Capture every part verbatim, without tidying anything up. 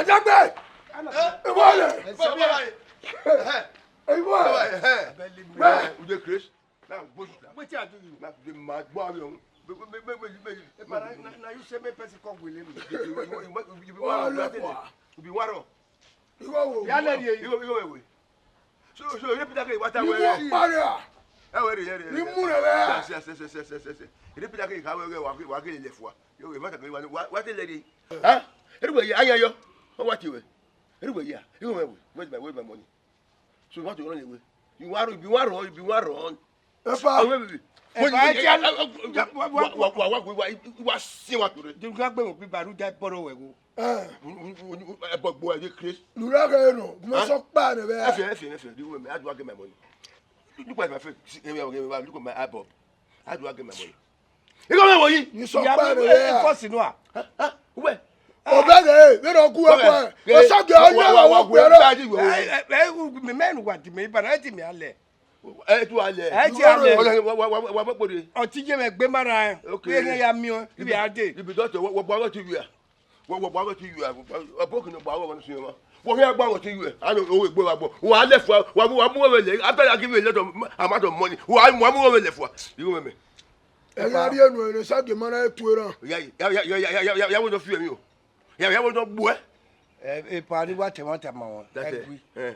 Dagbe! Ìwọ lẹ! Baba, eh, Ìwọ lẹ! Baba, eh, eh, ude Chris. Na gbójú la. Wetin I do you? Na de ma gbọ́ àwẹ̀ ọ̀hún. Be, be, be, be, be, be. But na, na, na you say make person come wele me. You be one of that thing. You be one of. Ìwọ wo? Ya lẹ ye. Ìwọ, ìwọ wo? So, so, you Peter ke wa ta wẹ. Ìwọ pariah. Ẹ wẹ rẹ, rẹ, rẹ. Ni mu rẹ wẹ. Yes, yes, yes. You Peter ke ka wẹ, wẹ, wa ke, wa ke lẹ fua. Yo, we must agree, wa, wa te lẹ ye. Ha? Eri wẹ ye, aya yọ. Ọ wa tie wẹ. Eri wẹ ye. You wẹ, where's my, where's my money? So you want to run away? You want, you want run, you want run. Epa. Away, baby. Epa, ẹ ti a, wa, wa, wa, wa, wa, wa, si wa to re. Di nga gbe mo bi baru da bọrọ wẹ wo. Eh. Ẹbọ gbo ẹre Chris. Lura ke no, mo sọ pa ne bẹ. Efe, efe, efe, di wẹ me, how do I get my money? Look at my face. See, look at my eyeball. How do I get my money? You come here, you. You sọ pa ne bẹ. Force no a. Where? Obere, we don't go up. O sọ ge, o ye wa wo pe ro. Eh, eh, eh, me, me nu wa di me, but I ti me ale. Ẹ tu alẹ. Ẹ ti alẹ. Wa, wa, wa, wa, wa, wa, wa, wa. Ọtí jẹ mẹ gbé mara. Okay. Wẹ yẹn ya miẹn, ibi a dé. Ibi dọ́tọ̀, wọ, wọ, wọ, wọ ti yọ ẹ. Wọ, wọ, wọ, wọ ti yọ ẹ. Ọbọ kìnnìkan bọ àwọn ọmọ sí wọn. Wọ yẹn gba wọn ti yọ ẹ. A lọ owó ìgbé wa bọ. Wọ alẹ fua, wa mú, wa mú owó lẹ. After I give you a lot of ma-, amount of money, wa, wa mú owó lẹ fua. Ìwọ mẹ. Ẹ yà rí ẹnu ẹ̀rẹ̀ ságè mara ẹ tu ẹran. Ya, ya, ya, wọ́n jọ fi ẹ̀mí o. Ya, ya, wọ́n jọ gbọ́ ẹ. Ẹ, e pa ni wa tẹmwata ma wọn. That's it. Ẹgui. Eh.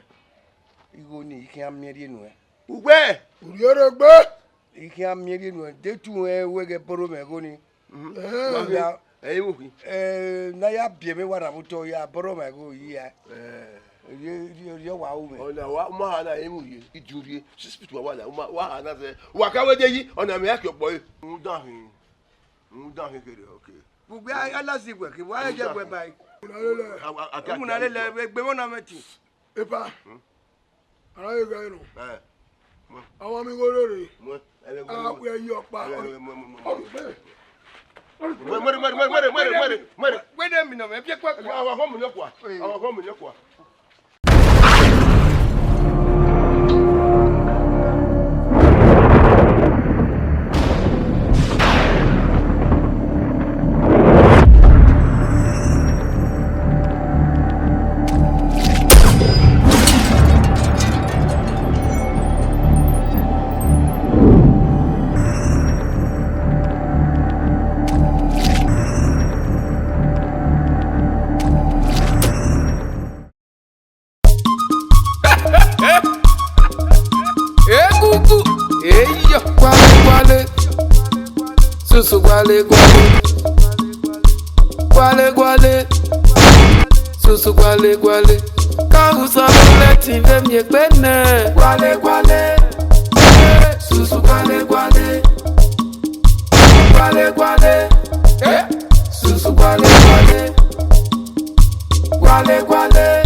Igho ni, I khian miẹn rhie nuẹn. Ugbẹ! Urhiẹrẹgbe! I khian miẹn rhie nuẹn. De tu ẹn wẹ ghẹ bọrọ mẹ igho ni. Mhm. Eh. Wa ghe, ẹ, ẹ, ẹ, ẹ, na ya biẹ mwẹ wa rhan vbe otọ ya bọrọ mẹ igho yi ya. Eh. Rhie, rhie, rhie wa ru mwẹ. Ọna wa ma ha na emu rhie, idiọn rhie, six feet wa wa la, wa, wa ha na zẹ. Wa ka wẹ de yi, ọna mẹ ya ke ọkpọ re. Rhunmwuda hin, rhunmwuda hin kherhe, okay. Ugbẹ a, a la si wẹ ke, wa ye wẹ ba. Mu na lele, egbe vbọ na mwẹ tin. Epa. Hmm? Ara ye gha nọ. Eh. Mu. Àwọn mi gho rere. Mu. Ẹ vẹ gbe. A wẹ yi ọkpa. Ẹ vẹ, mu, mu, mu, mu. Mu, mu, mu, mu. Wẹ de mi nọ mẹ, fi ẹkpẹ kua. Àwọn ọkọ mi ni ọkua. Àwọn ọkọ mi ni ọkua. Egugu, eyo. Guale, guale. Susu guale, guale. Guale, guale. Susu guale, guale. Ka usa bulẹtin vbe miẹn egbe nẹ. Guale, guale. Susu guale, guale. Guale, guale. Eh. Susu guale, guale. Guale, guale.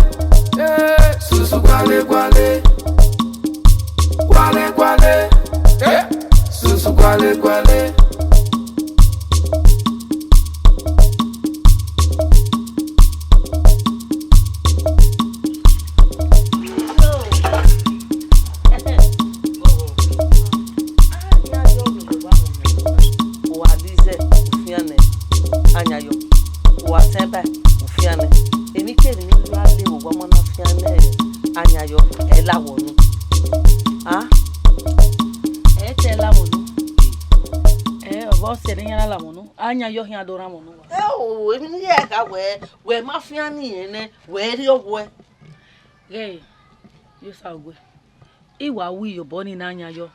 Eh. Susu guale, guale. Guale, guale. Eh. Susu guale, guale. Uwa dize ufian nẹ Ayanyọ, uwa tẹn ba ufian nẹ. Emwi kemwi ne I gha le vbe owa ọmọ na fian nẹ Ayanyọ, ẹ la wọ unu. A? Ẹ te la wọ unu. Ẹ, ọ vbe ọ sẹ ne iran na la wọ unu. Ayanyọ khian do rhan mwẹ unu. Ẹ o, emwi ne I ya kha wẹ, wẹ ma fian ne irẹn nẹ, wẹ rhie ọwọe. Ghẹ, ye Osague, I wa ru iyobọ nii ne Ayanyọ.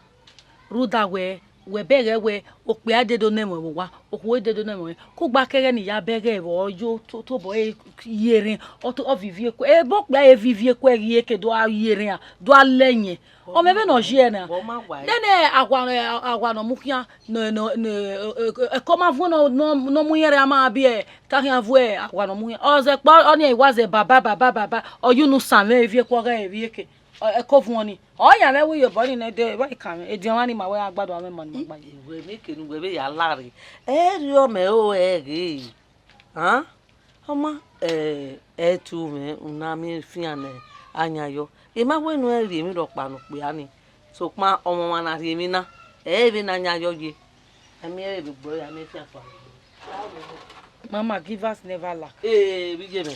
Rhunmwuda wẹ, wẹ bẹghe wẹ, okpia dedo nẹ mwẹ vbe owa, okhuo dedo nẹ mwẹ. Kugba kẹghẹ ne I ya bẹghe vbe ọ yo to, tobọ ẹre ye erhẹn, ọ to, ọ viọ ivie kuẹ, ebe okpia ẹre viọ ivie kuẹ ghi eke do a ye erhẹn, do a lẹ ẹyẹn. Ọ mẹ vbene ọ ye na. Wọ ma wa ẹre. Nene awa, awa ne ọ mu khian, ne, ne, ne, ẹ, ẹ, ẹko ma vuọn ne ọ, ne ọ, ne ọ mu irẹn rre, a ma biẹ, ka khian vuẹ awa ne ọ mu khian. Ọ zẹ kpọ, ọnii wa zẹ baba, baba, baba, ọ ye unu san mwẹ ivie kuọ ghẹ ivie eke. Ọ, ẹko vuọn ni. Ọ yan mwẹ wẹ iyobọ nii nẹ, de, wa kan mwẹ, ediọn mwa ni ma wẹ a gbadu amwẹ ma ni ma gba ye. Wẹ mẹ kene wẹ vbe ya la rre. Ẹ rriọ mẹ o, ẹ ghe. Han? Ọ ma, ẹ, ẹ tu mwẹ, una miẹn fian nẹ Ayanyọ. I ma wẹ ne ọ rhie emwi rhọkpa ne okpia ni. Sokpan ọmwa ọmwa na rhie emwi na, ẹ i re vbene Ayanyọ ye. A miẹn vbe egbe ya miẹn fian kpa. Mama, givers never lack. Ee, vbe iye mwẹ.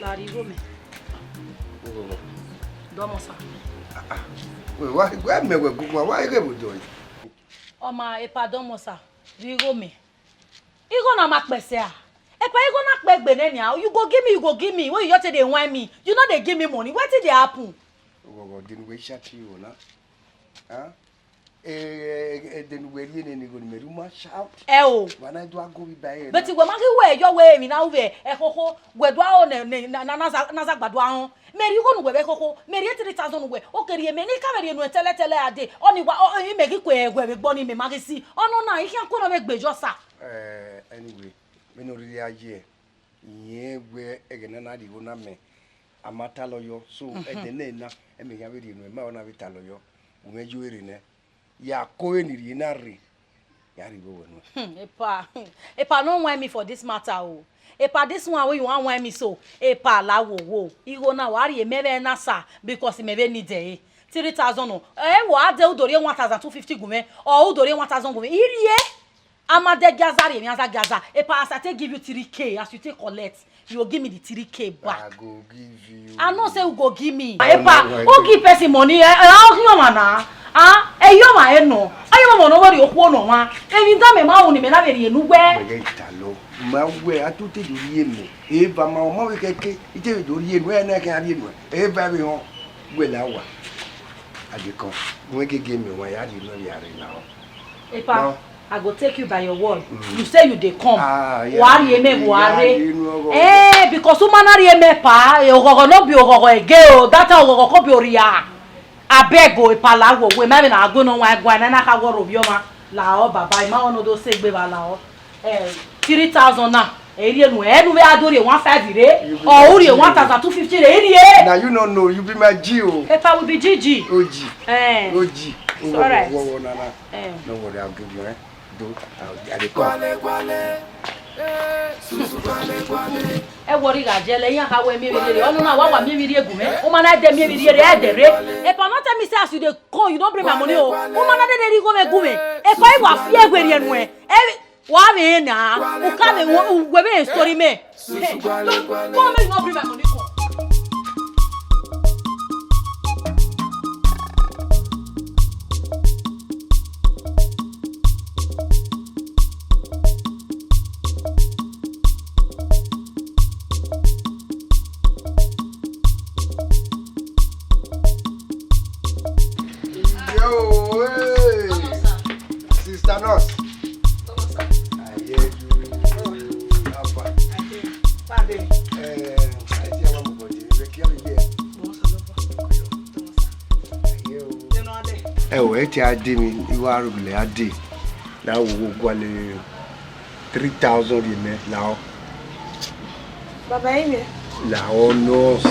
La rhie igho mẹ. Dọmọ sa. Ah, ah. Wẹ, wa, wa mẹ wẹ gugu, wa ghe vbe odọ yi. Ọ ma epa dọmọ sa, rhie igho mẹ. Igho na ma kpẹsẹ a? Epa igho na kpẹ egbe nẹ nia. You go give me, you go give me. When you just dey whine me, you no dey give me money. Wetin dey happen? Oghọghọ, dene uwẹ chat igho na. Huh? Eh, eh, eh, dene uwẹ rhie nene igho ne mẹ rhie, u ma shout. Ẹ o. Wa na do ago vbe ba ẹre na. But wẹ ma ghi wẹ yọ wẹ emwi na ru vbe ẹkhokho, wẹ do aro ne, ne, na, na, na za, na za gbadua họn. Mẹ rhie igho ne uwẹ vbe ẹkhokho, mẹ rhie three thousand ne uwẹ, ọ ke rhie mẹ, ne I ka vbe rhie nuẹn tẹlẹtẹlẹ a dee, ọni wa, ọ, ọ, I mẹ ghi kue ẹguẹ vbe egbe ọnii, mẹ ma ghi si. Ọ nọ na, I khian kue nọ vbe egbe yọ sa. Eh, anyway, vbene ọ rhirhi a ye, irẹn wẹ ẹghẹ ne a na rhie igho na mẹ, a ma talọ yọ, so, ẹdẹ nẹ na, ẹmẹ khian vbe rhie nuẹn, ma ọ na vbe talọ yọ, u mwẹ yo erre nẹ. Ya ko vbene I rhie na rre, ya rhie igho wẹ nuẹn. Hmm, epa, epa no whine me for this matter o. Epa, this one wey you wan whine me so, epa, la wo wo. Igho na wa rhie mẹ vbe na sa, because mẹ vbe need ẹre. Three thousand o. Eh, wa de u do rhie one thousand two fifty gu mwẹ, or u do rhie one thousand gu mwẹ. I rhie. A ma de gia za rhie emwi a za gia za. Epa, as I take give you three K, as you take collect, you go give me the three K back. I go give you. I know say you go give me. Epa, who give person money? Eh, eh, ọ ghi ọmwa na. Ah, ẹ i ọmwa ẹnọ. Ọ i ọmwa ne ọ vbe rhie okhuo ne ọmwa. Emwi da mẹ ma ru ne mẹ na vbe rhie ne uwẹ. Mẹ ghẹ talọ. Ma wẹ, a tu te do rhie mẹ. Eva ma, ọ ma vbe kẹke. I te vbe do rhie nuẹ, ẹ na kẹ a rhie nuẹ. Eva vbe họn. Wẹ la wa. A ghi kọn. Wẹ gege mẹ wa ya rhie nuẹ vbe a rre na. Epa, I go take you by your word. Mm. You say you dey come. Ah, yeah. Wa rhie mẹ, wa rre. Eh, because u ma na rhie mẹ pa, eh, oghọghọ no be oghọghọ ege o, that time oghọghọ ko be orria. Abeg o, epa, la wo, wẹ ma vbe na gue nọ wa gua na na kha wọ ro vbiọ ma. La ọ, baba, I ma wọ no do sẹ egbe vba la ọ. Eh, three thousand na, ẹ rhie nuẹ, ẹ nu vbe a do rhie one five rre, or u rhie one thousand two fifty rre, ẹ rhie. Now you no know, you be my G o. Epa, we be G G. O G. Eh. O G. It's all right. Wo, wo, wo, na, na. Eh. No worry, I'll give you, eh. Do, I'll, I dey come. Ẹ wọrọ igha jẹ lẹ, iran kha wẹ miẹn vbe rhie rre, ọnọna wa wa miẹn vbe rhie gu mwẹ, u ma na dẹ miẹn vbe rhie rre, ẹ dẹ rre. Epa, no tell me say as you dey come, you don bring my money o. U ma na dede rhie igho mwẹ gu mwẹ. Epa, I wa fi ẹguẹ rhie nuẹ. Ẹ, wa vbe na, u ka vbe, u wẹ vbe story mẹ. Hey, don't, don't make you no bring my money come. Yo, hey. Sister Nurse. I hear you. How far? Eh, I hear one body. Ẹ o, ẹ tie a dee emwi, I wa rhie a dee, la wo wo gualọ three thousand rhie mẹ, la ọ. Baba, imẹ. La ọ, nurse.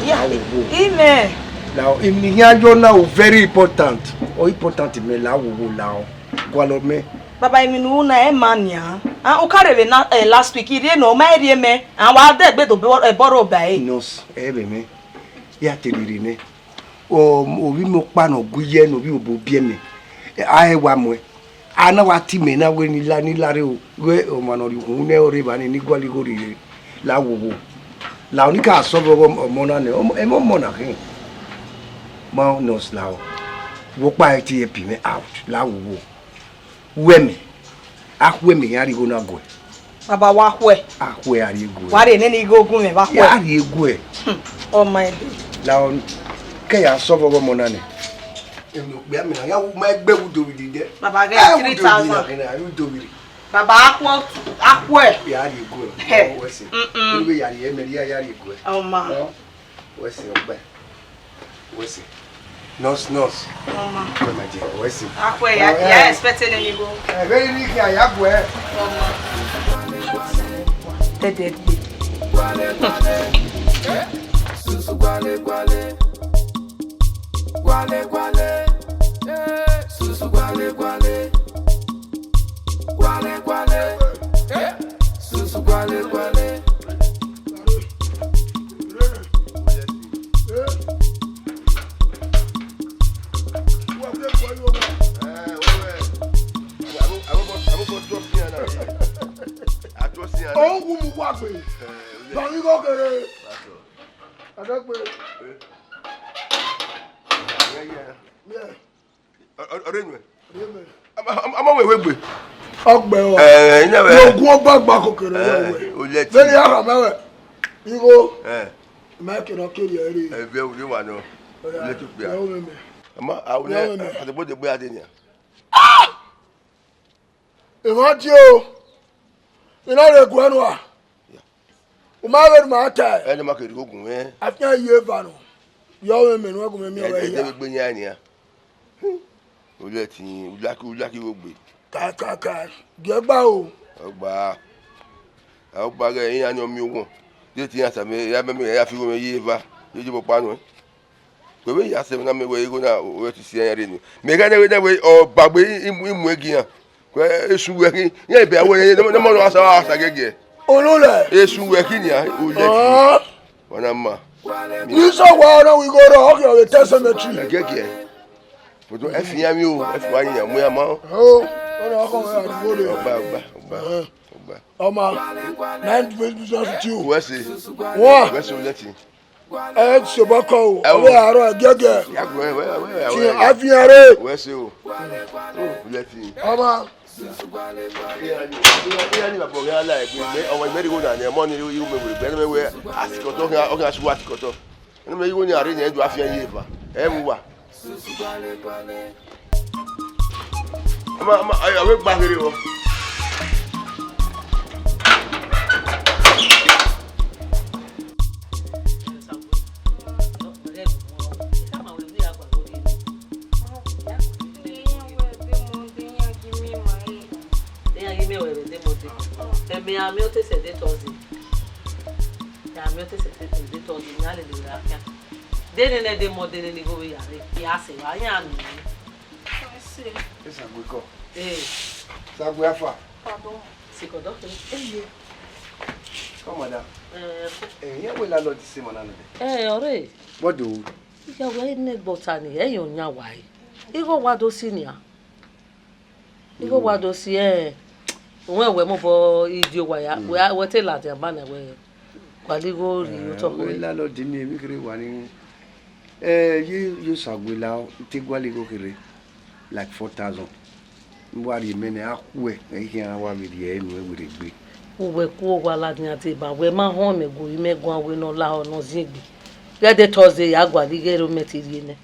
Yeah, la wo wo. Imẹ. La ọ, emwi ne I khian yọ na o, very important. Ọ important mẹ, la wo wo, la ọ. Gualọ mẹ. Baba, emwi ne u ru na, ẹ ma nian. Ah, u ka rre vbe na, eh, last week, I rhie nọ, ọ ma rhie mẹ. Ah, wa dẹ egbe do bọ, eh, bọrọ ba ẹre. Nurse, ẹ vbe mẹ. Ya te rhirhi nẹ. Ọ, ovbi mẹ ọkpa ne ọ gu iye ne ovbi obo biẹ mẹ, a i wa muẹn. A na wa tie mẹ na wẹ ne I la, ne I la rre o, wẹ ọmwa ne ọ rhie ukhunmwu nẹ ọre evba nii, ne I gualọ igho rhie, la wo wo. La ọ ni ka solve ọghe ọmọ na nẹ, ọmọ, ẹmwẹ ọmọ na khin. Ma nurse, la ọ. Wẹ ọkpa ẹre te help mwẹ out, la wo wo. Wẹ mẹ, a khuẹ mẹ, ya rhie igho na guẹ. Baba, wa khuẹ. A khuẹ, a rhie guẹ. Wa rhie nene igho gu mwẹ, wa khuẹ. Ya rhie guẹ. Hmm, ọ ma ebe. La ọ, ke ya solve ọghe ọmọ na nẹ. Emwi okpia mẹ na, ya wu ma egbe wu do vbe dẹ. Baba, get three thousand. Wu do vbe. Baba, a khuẹ, a khuẹ. Ya rhie guẹ. He. Wẹ sẹ. Mm-mm. Unu ya rhie mẹ, ya, ya rhie guẹ. Ọ ma. Ọ. Wẹ sẹ ọgbẹe. Wẹ sẹ. Nurse, nurse. Ọ ma. Wẹ ma jẹ, wẹ sẹ. A khuẹ ya, eh, ya expect any go. Eh, very big ya, ya guẹ. Ọ ma. Dẹdẹ gbe. Guale, guale. Guale, guale. Eh, susu guale, guale. Guale, guale. Eh, susu guale, guale. Òun wù mí wá gbé. Kọmwi igho kere. Adegbe. Yeah. Ọ, ọ, ọ rre nuẹn. Rre mẹ. A ma, a ma, a ma wẹ wegbe. Ọgbẹ ọ. Ẹ, ẹ, ina wẹ. Ogun ọgbagba koko ne wẹ. Ẹ, wẹ. O lẹ ti. Vbene a rha ma wẹ. Igho. Ẹ. Ma kere ọ kere ẹ rre. Ẹ, vẹ u rre wa nọ. Ọ ya, lẹ tu kpia. Ẹ, o mẹ mẹ. A ma, a wẹ. Ẹ, o mẹ mẹ. A, a de bo de gbe a de nia. Ah! Emwa die o. I na rre guẹ nua. U ma vbe ne ma ta ẹe. Ẹne ma kere igho gun mwẹ. Afian ye eva nọ. Yọ vbe mẹ ne u gu mwẹ miẹn. Ẹ, wẹ ẹ hia. Dẹ vbe gbe yan nian. U lẹ ẹtin, u lucky, u lucky vbe ogbe. Ka, ka, ka. Gie gba o. Ọgba. Ọgba ghẹ iran ni ọ miẹn owọn. Ye te iran tama, ya mẹ, mẹ, ya fi igho mwẹ ye eva. Ye je vbe ọkpa nuẹn. Wẹ vbe ya sẹ na mẹ wẹ igho na, wẹ ti si ẹre ni. Mẹ ghẹ nẹ wẹ, nẹ wẹ, ọ, bagbe i, i, i mu ẹgi iran. Wẹ, esu wẹ khin, iran ebe awẹ, ne, ne, ne, ne, asa, asa gẹgẹ. Ololẹ. Esu wẹ khin nian, olẹ. Ah. Wa na ma. Ni sọ wa na wi igho rọ, ọ khian vbe te cemetery. Gẹgẹ. But ẹ fi iran mi o, ẹ fi wa yin iran mu iran ma. O, ọ na kọ wẹ a dugbo de. Ọgba, ọgba, ọgba, ọgba. Ọma, nine business with you. Wẹ se. Wa. Wẹ se olẹ ti. Ẹ sobọ kọ o, ẹ wo. Ọvbe arọ ẹgiẹgiẹ. Ya gu ẹ, wẹ, wẹ, wẹ, ti wẹ. Afian rre. Wẹ se o. O, lẹ ti. Ọma. Iya ni, iya ni baba ọghe a la egbe, mẹ, ọmọ mẹ rhie igho na nẹ, ọmọ ni rhie igho mẹ wẹ egbe, ẹne mẹ wẹ, asikọtọ, ọ khian, ọ khian su asikọtọ. Ẹne mẹ igho ni a rhie nẹ, ẹ do afian ye eva. Ẹ mu wa. Ama, ama, ayo, avbe gba kherhe vbọ. Iran ghi miẹn ruẹ vbe de Monday. Ẹmẹ a miẹn otese de Thursday. A miẹn otese de Thursday, iran lele vbe afian. De nene de Monday nene igho vbe ya rre, I a sẹ vbe iran miẹn. Esa gbe kọ. Ee. Sagbe afa. Pardon. Sikọdọ kere. Eye. Come, madam. Eh, ko. Eh, iran wẹ landlord sẹ emwa na nọ dẹ? Eh, ọre. What do? Iye wẹ ne gbọta ni, ẹ yọ yan wa e. Igho wa do si nian. Igho wa do si, eh, wẹ wẹ mobọ idio wa ya, wẹ, wẹ te ladian ba nẹ wẹ gualọ igho rhie otọ khuẹ. Landlord ni emwi kherhe wa ni, eh, ye, ye Osague la, I te gualọ igho kherhe, like four thousand. Ne uwa rhie mẹ nẹ, a khuẹ, ẹ i khian wa vbe rhie ẹre nuẹn werriegbe. Uwẹ ku owa ladian deba, wẹ ma họn mẹ gu imẹ guan wẹ ne ọ lahọ ne ọ ziengbe. Ghẹ de Thursday ya gualọ igho ẹre mẹ te rhie nẹ.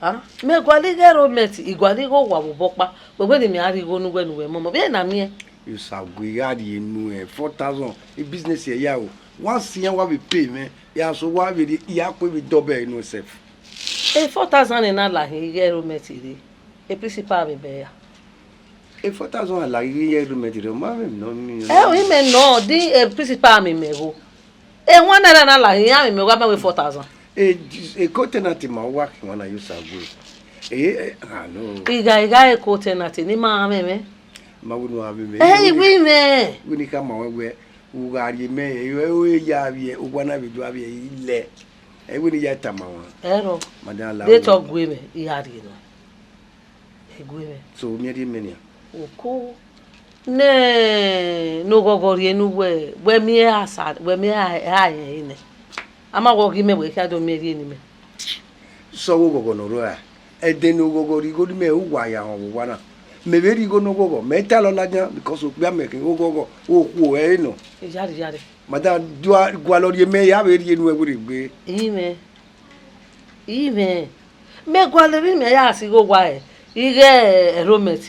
Ah, mẹ gualọ igho ẹre mẹ te, I gualọ igho owa vbe obọ ọkpa, wẹ wẹ ne imẹ a rhie igho ne uwẹ ne uwẹ mọmọ, vbene a miẹn. Osague gha rhie nuẹn four thousand, i business ẹre ya o, wa siẹn wa vbe pay mwẹ, ya so wa vbe rhie, I ya kue vbe dọbẹ ẹre nuẹn sef. E four thousand na la hin igho ẹre mẹ te rhie. E principal vbe bẹ ya. E four thousand a la ghi ye agreement rẹ, ọ ma mwẹ emwi ne ọ miẹn. Ẹ o, imẹ nọ, di e principal miẹn mẹ gho. E one naira na la hin, iran miẹn mẹ gho, a ma wẹ four thousand. E, e co-tenant ma wa khian na ye Osague. E, e, ah, no. Igha, igha e co-tenant ni ma mwẹ mwẹ. Ma wẹ ne u a mwẹ mwẹ. Ẹ, I wẹ mwẹ. Wẹ ne I khama ruẹ wẹ, u gha rhie mẹ, e, e, e ya vbiẹ, owa na vbe do a vbiẹ, I lẹ. Ẹ wẹ ne I ya tama ruẹ. Ẹrọ. Madam la. De tọ gue mwẹ, I gha rhie nọ. Ẹ gue mwẹ. So, u miẹn rhie mẹ nian? Oko. Nẹ, ne oghọghọ rhie ne uwẹ, wẹ miẹn asa, wẹ miẹn a, a rẹn ehe nẹ. A ma wẹ ọ ghi mẹ wẹ khian do miẹn rhie ne imẹ. Sẹ vbe oghọghọ ne ọ rrọọ ra? Ẹdẹ ne oghọghọ rhie igho ne imẹ, uwa ya họn vbe owa na. Mẹ vbe rhie igho ne oghọghọ, mẹ i ta ẹre ladian, because okpia mẹ khin oghọghọ, okhuo ẹre nọ. Iyare, iyare. Madam, do a gualọ rhie mẹ, ya vbe rhie nuẹn werriegbe. Imẹ. Imẹ, mẹ gualọ emwi mẹ ya si igho owa ẹre, ighe enrollment,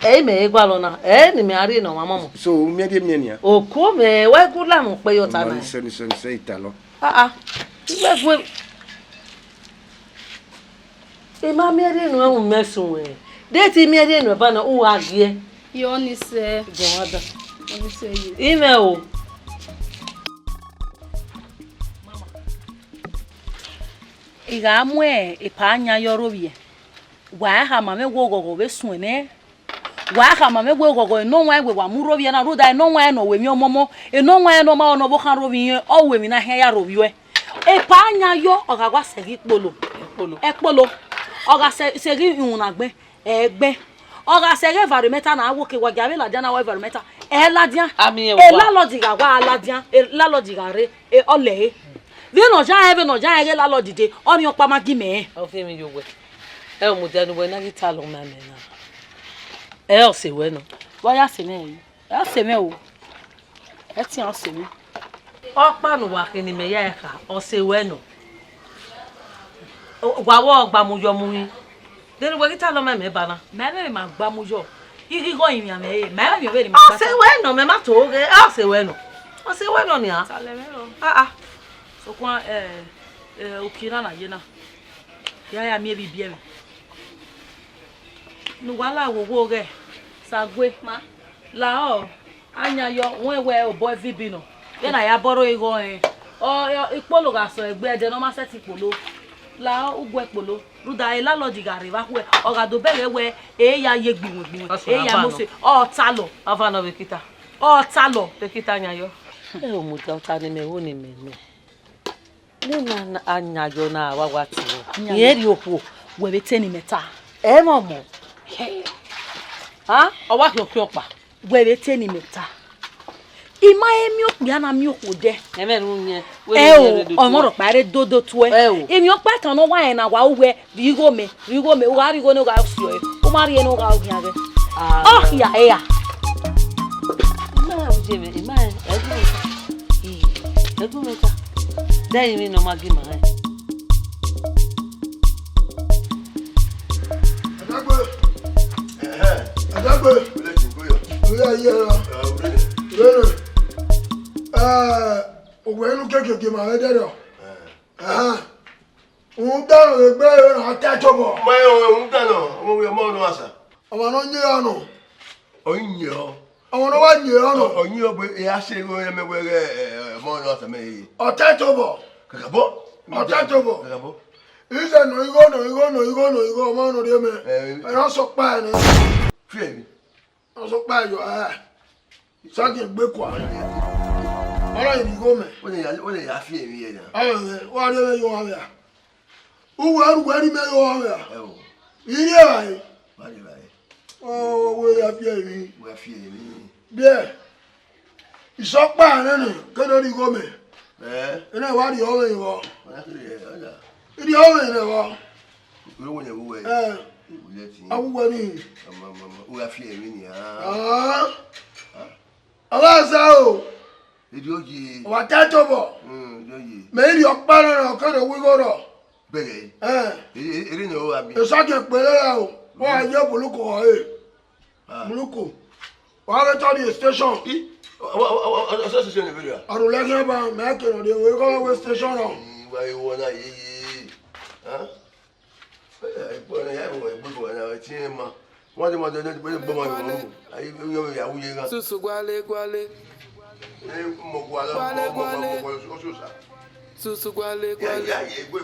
ẹ i mẹ i gualọ na, ẹ i ne imẹ a rhie ne ọmwa mọmọ. So, u miẹn rhie miẹn nian? Okuo mẹ, wẹ gu la mu kpe ye ọta na. Nisẹ, nisẹ, nisẹ, italọ. Ah, ah, I wẹ gu, I ma miẹn rhie nuẹn, u mẹ suẹn. De te I miẹn rhie nuẹn ba na, u gha giẹ. Yọ ni sẹ. Jọ wa da. Yọ ni sẹ ye. Imẹ o. I gha mu epa yan yọ rhovbiẹ, wa khama mwẹ wẹ oghọghọ vbe suẹn nẹ, wa khama mwẹ wẹ oghọghọ enọwanrẹn wẹ wa mu rhovbiẹ na, rhunmwuda enọwanrẹn ne ọ ru emwi ọmọmọ, enọwanrẹn ne ọ ma rọ ne ọvbokhan rhovbiẹ irẹn, ọ ru emwi na khian ya rhovbiẹ. Epa yan yọ, ọ gha wa sẹ ghi kpolo, ẹkpolo, ọ gha sẹ, sẹ ghi iwunna gbẹn, ẹgbẹn, ọ gha sẹ ghe environmental na, a wo ke wa gia vbe ladian na wa environmental, Ẹ ladian. Ami ẹn wa. Landlord gha wa ladian, landlord gha rre, e, ọ lẹre. Vbene ọ ya rẹn, vbene ọ ya rẹn ghe landlord dee, ọnii ọkpa ma gi mẹ rẹn. Ọ fi emwi ye owẹ. Ẹ, mudia ne uwẹ na ghi talọ ma mẹ na. Ẹ, ọ sẹ wẹ nọ. Wa ya sẹ mwẹ o. Ẹ sẹ mwẹ o. Ẹtin ọ sẹ mwẹ. Ọkpa ne uwa khin ne imẹ ya ẹre kha, ọ sẹ wẹ nọ. Wa wẹ ọ gba mu yọ mu hin. Dene uwẹ ghi talọ ma mẹ ba na. Mẹ vbe ma gba mu yọ. Ighi igho rinmwian mwẹ re, mẹ vbe miẹn vbene ma gba. Ọ sẹ wẹ nọ, mẹ ma to ghe, ọ sẹ wẹ nọ. Ọ sẹ wẹ nọ nian. Talẹ mwẹ o. Ah, ah. Sokpan, eh, eh, uki na na ye na. Ya ya miẹn vbe ibiẹ mwẹ. Ne uwa la wowo ghẹ, Sague. Ma. Lahọ, Ayanyọ, wẹ wẹ obọ Vibi nọ. Vbene a ya bọrọ igho rẹn, ọ, ọ, ikpolo gha sẹ egbe ẹdẹ ne ọ ma sẹtin kpolo. Lahọ, u gu ẹkpolo. Rhunmwuda landlord gha rre vbe akhuẹ, ọ gha do bẹghe wẹ, e ya ye gbiwẹn gbiwẹn, e ya mose, ọ talọ. Ava nọ vbe kita. Ọ talọ. Vbe kita yan yọ. Ẹ, omudia ọta ne imẹ ru ne imẹ nọ. Ne na Ayanyọ na wa wa tuẹ. Irẹn rhie okhuo. Wẹ vbe te ne imẹ ta. Ẹ mọ mọ. Ha? Ọ wa khian khian ọkpa. Wẹ vbe te ne imẹ ta. I ma he miẹn okpia na miẹn okhuo dẹ. Ẹmwẹ ne u yẹn. Ẹ o, ọmọ rhọkpa rre dodo tuẹ. Ẹ o. Emwi ọkpa ẹkan ne ọ wa rẹn na wa ru wẹ, rhie igho mẹ, rhie igho mẹ, u gha rhie igho ne u gha si ọre, u ma rhie ne u gha khian ghẹ. Ah. Ọ khia ẹre a. Ima rẹn oje mwẹ, ima rẹn, ẹ gu mwẹ ta. Ii, ẹ gu mwẹ ta. Dẹ emwi ne ọ ma gie ima rẹn. Ẹdẹgbe. Ẹhẹn. Ẹdẹgbe. Wele ti ko yọ. Wele ayi ẹra. Ẹ, wele. Wele. Ẹ, owẹ inu kekeke ma vbe dẹdẹ. Ẹ. Ẹhẹn. Rhunmwuda ne egbe ẹre na ta tobọ. Ma rẹn rhunmwuda nọ, ọmọ wẹ ọmọ nọ asa. Ọmwa ne ọ yin ra nọ. Ọ yin ọ. Ọmwa ne ọ wa yin ra nọ. Ọ yin ọ, ọ bu e ya sẹ igho ẹmwẹ wẹ ghẹ, ẹ, ẹ, ọmọ nọ asa mẹ re. Ọ ta tobọ. Kakabọ. Ọ ta tobọ. Kakabọ. Ize nọ igho, nọ igho, nọ igho, nọ igho, ọmọ nọ rhie mẹ. Ẹ, ẹ. Ẹ na sọ ọkpa ẹre. Fi ẹre. Ọ sọ ọkpa ẹre yọ, ẹ. Sagiẹn gbe kua. Ọ na rhie igho mẹ. Wẹ ya, wẹ ya fi emwi ye na. Ọ, ẹ, wa rhie mẹ ye ohan vbe a. Uwẹ ru wẹ rhie mẹ ye ohan vbe a. Ẹ o. I rhie evbare. Wa rhie evbare. Ọ, wẹ ya fi emwi. Wẹ fi emwi. Biẹ. Isọkpa nene, kene rhie igho mẹ. Ẹ. Ene wa rhie ọvbehe vbọ. Wa rhie, ọ ya. I rhie ọvbehe vbọ. Iro wo ne wo wẹ. Ẹ. Wo ye ti. A wu wẹ ni. Ama, ama, ama. U gha fi emwi ni, ah. Ah. Ah. Ọ gha zẹ o. Idio ye. Wa ta tobọ. Mm, idio ye. Mẹ i rhie ọkpa na, ọ kere wi igho rọ. Bẹghe. Ẹ. E, e, ere ne o gha mi. Esa ke kpele ra o. Wa ye buluku ọ e. Ah. Buluku. Wa vbe tọ rrie station. I, wa, wa, wa, wa, wa, station ni vbe ra? Arulẹghian ba, mẹ ke nọ rrie, wẹ kọ wẹ station nọ. I, wa, i, wa na ye, ye. Huh? Eh, eh, ya, wa, wa, wa, na, ti ma. Wa de ma de, de, de, de, ma, ma, ma. Ai, yo, ya, wu ye gha. Susu guale, guale. Eh, mo guale, guale, mo, mo, guale. Mo, mo, mo, so, so, sa. Susu guale, guale.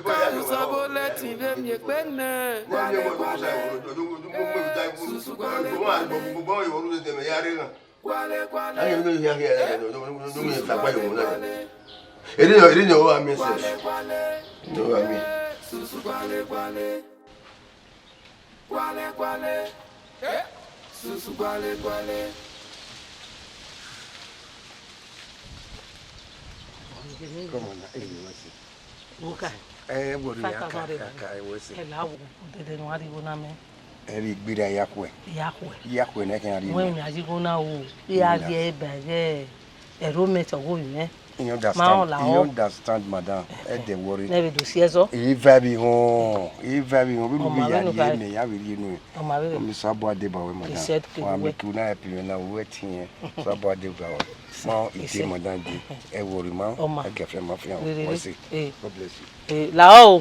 Ka musa bo lẹtin vbe miẹn egbe nẹ. Guale, guale. Susu guale, guale. Guale, guale. Ere, ere, ere, o wa mi sẹ. O wa mi. Susu guale, guale. Guale, guale. Eh? Susu guale, guale. Come on, now. Hey, what's it? Buka. Eh, what do you Five thousand ka, ka, ka, what's it? Ẹ la wo, dede nu a rhie igho na mẹ. Ẹ vbe gbe ra ya khuẹ. Ya khuẹ. Ya khuẹ ne ẹ khian rhie. Wẹ mẹ. Mẹ a ye igho na o. Ẹ a rhie ba ghẹ. Ẹro mẹ tọ wo mẹ. You understand? Ma ọ la ọ. You understand, madam? Ẹ dẹ worry. Ne vbe do si ẹzọ. E vibe họn, e vibe họn. Vbe unu vbe ya rhie mẹ, ya vbe rhie unu. Ọ ma vbe. Ọ mi sa bua de ba wẹ, madam. Wa mi ku na help me na, wẹ tiẹn. Sa bua de ba wẹ. Ma ite, madam de. Ẹ worry ma. Ẹ kẹfẹ ma fi hàn. Wẹ si. God bless you. Eh, la o.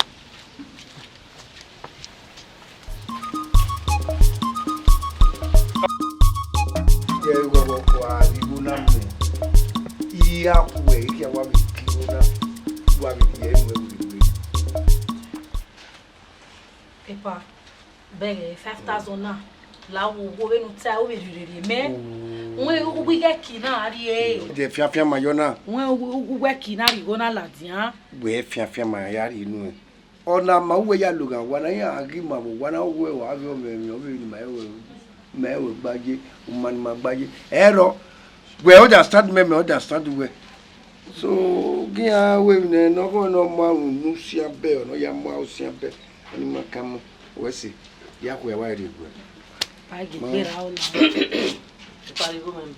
Ẹ, wọ, wọ, wọ, a rhie igho na mẹ. I ya khuẹ, I ya wa vbe ke igho na, wa vbe rhie ẹre mu ẹvbo egbe. Epa, bẹghe five thousand na, la wo, wo vbene u ta, u vbe rhie rhie mẹ. Wẹ, u ghi ghẹ ki na rhie. Dẹ fianfian ma yọ na. Wẹ, u, u, u ghẹ ki na rhie igho na ladian. Wẹ fianfian ma ya rhie unu. Ọna ma uwẹ ya lo ghan owa na, iran ghi ma vbe owa na, uwẹ wa ghe ọmwẹ emwi ọvbehe ne ima ru, ma ru gbaye, uma ne ima gbaye. Ẹrọ, Wẹ understand me, me understand wẹ. So, gi iran ru emwi nẹ, ne ọ khọn ne ọ mu aro ne u sian bẹ, ọ ne ọ ya mu aro sian bẹ, ọni ma kan mu, wẹ sẹ, ya khuẹ wa rhie guẹ. A ghi gbe ra ọna. Ipa igho mẹ mẹ.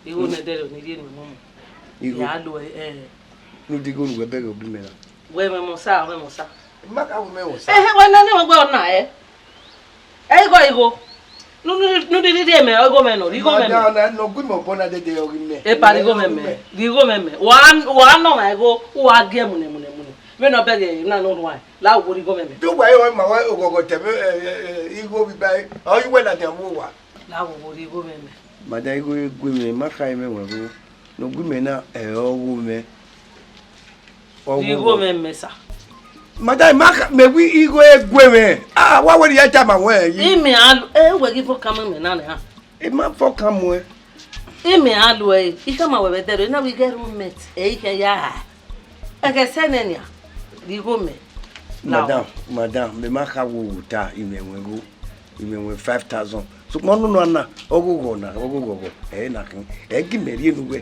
Igho nẹ dẹrẹ ni rhie ne mọmọ. Igho. Ya lo ẹ, ẹ. Ne u de igho ne uwẹ bẹghe obọ mẹ na. Wẹ mẹ mọ sa, wẹ mọ sa. Ma ka wẹ mẹ mọ sa. Ẹhẹ, wẹ nene wẹ ọna ẹ. Ẹ igho igho. Nu, nu, nu, rhie, rhie mẹ, igho mẹ nọ, igho mẹ mẹ. Ma da ọna, ne ọ gu mẹ obọ na dede, ọ ghi mẹ. Epa rhie igho mẹ mẹ, rhie igho mẹ mẹ. Wa, wa nọ mwa igho, u wa gie munẹ, munẹ, munẹ. Vbene ọ bẹghe na ne ọ rhuan, la wo rhie igho mẹ mẹ. Do wa ẹ ma wa oghọghọ tẹ mẹ, ẹ, ẹ, ẹ, igho vbe iba, ọ i wẹ ladian vbe owa. La wo rhie igho mẹ mẹ. Ma da igho gu mẹ, ma kha mẹ wẹ igho. Ne ọ gu mẹ na, ẹ, ọ wu mẹ. Ọ wu. Igho mẹ mẹ sa. Ma da ma kha, mẹ wi igho gu mẹ. Ah, wa wẹ ya tama wẹ yi. Imẹ a lu, ẹ, wẹ ghi fọ kan mẹ na nẹ ha. I ma fọ kan muẹn. Imẹ a lu ẹ, I khama wẹ vbe ẹdẹrẹ, na wi ghe roommate, ẹ, I khẹ ya ha. Ẹghẹ sẹ nẹ nia, rhie igho mẹ. Madam, madam, mẹ ma kha wo ta imẹ wẹ igho, imẹ wẹ five thousand. Sokpan ọnọna na, ọghọghọ na, ọghọghọ, ẹ na khin, ẹ gi mẹ rhie ne uwẹ.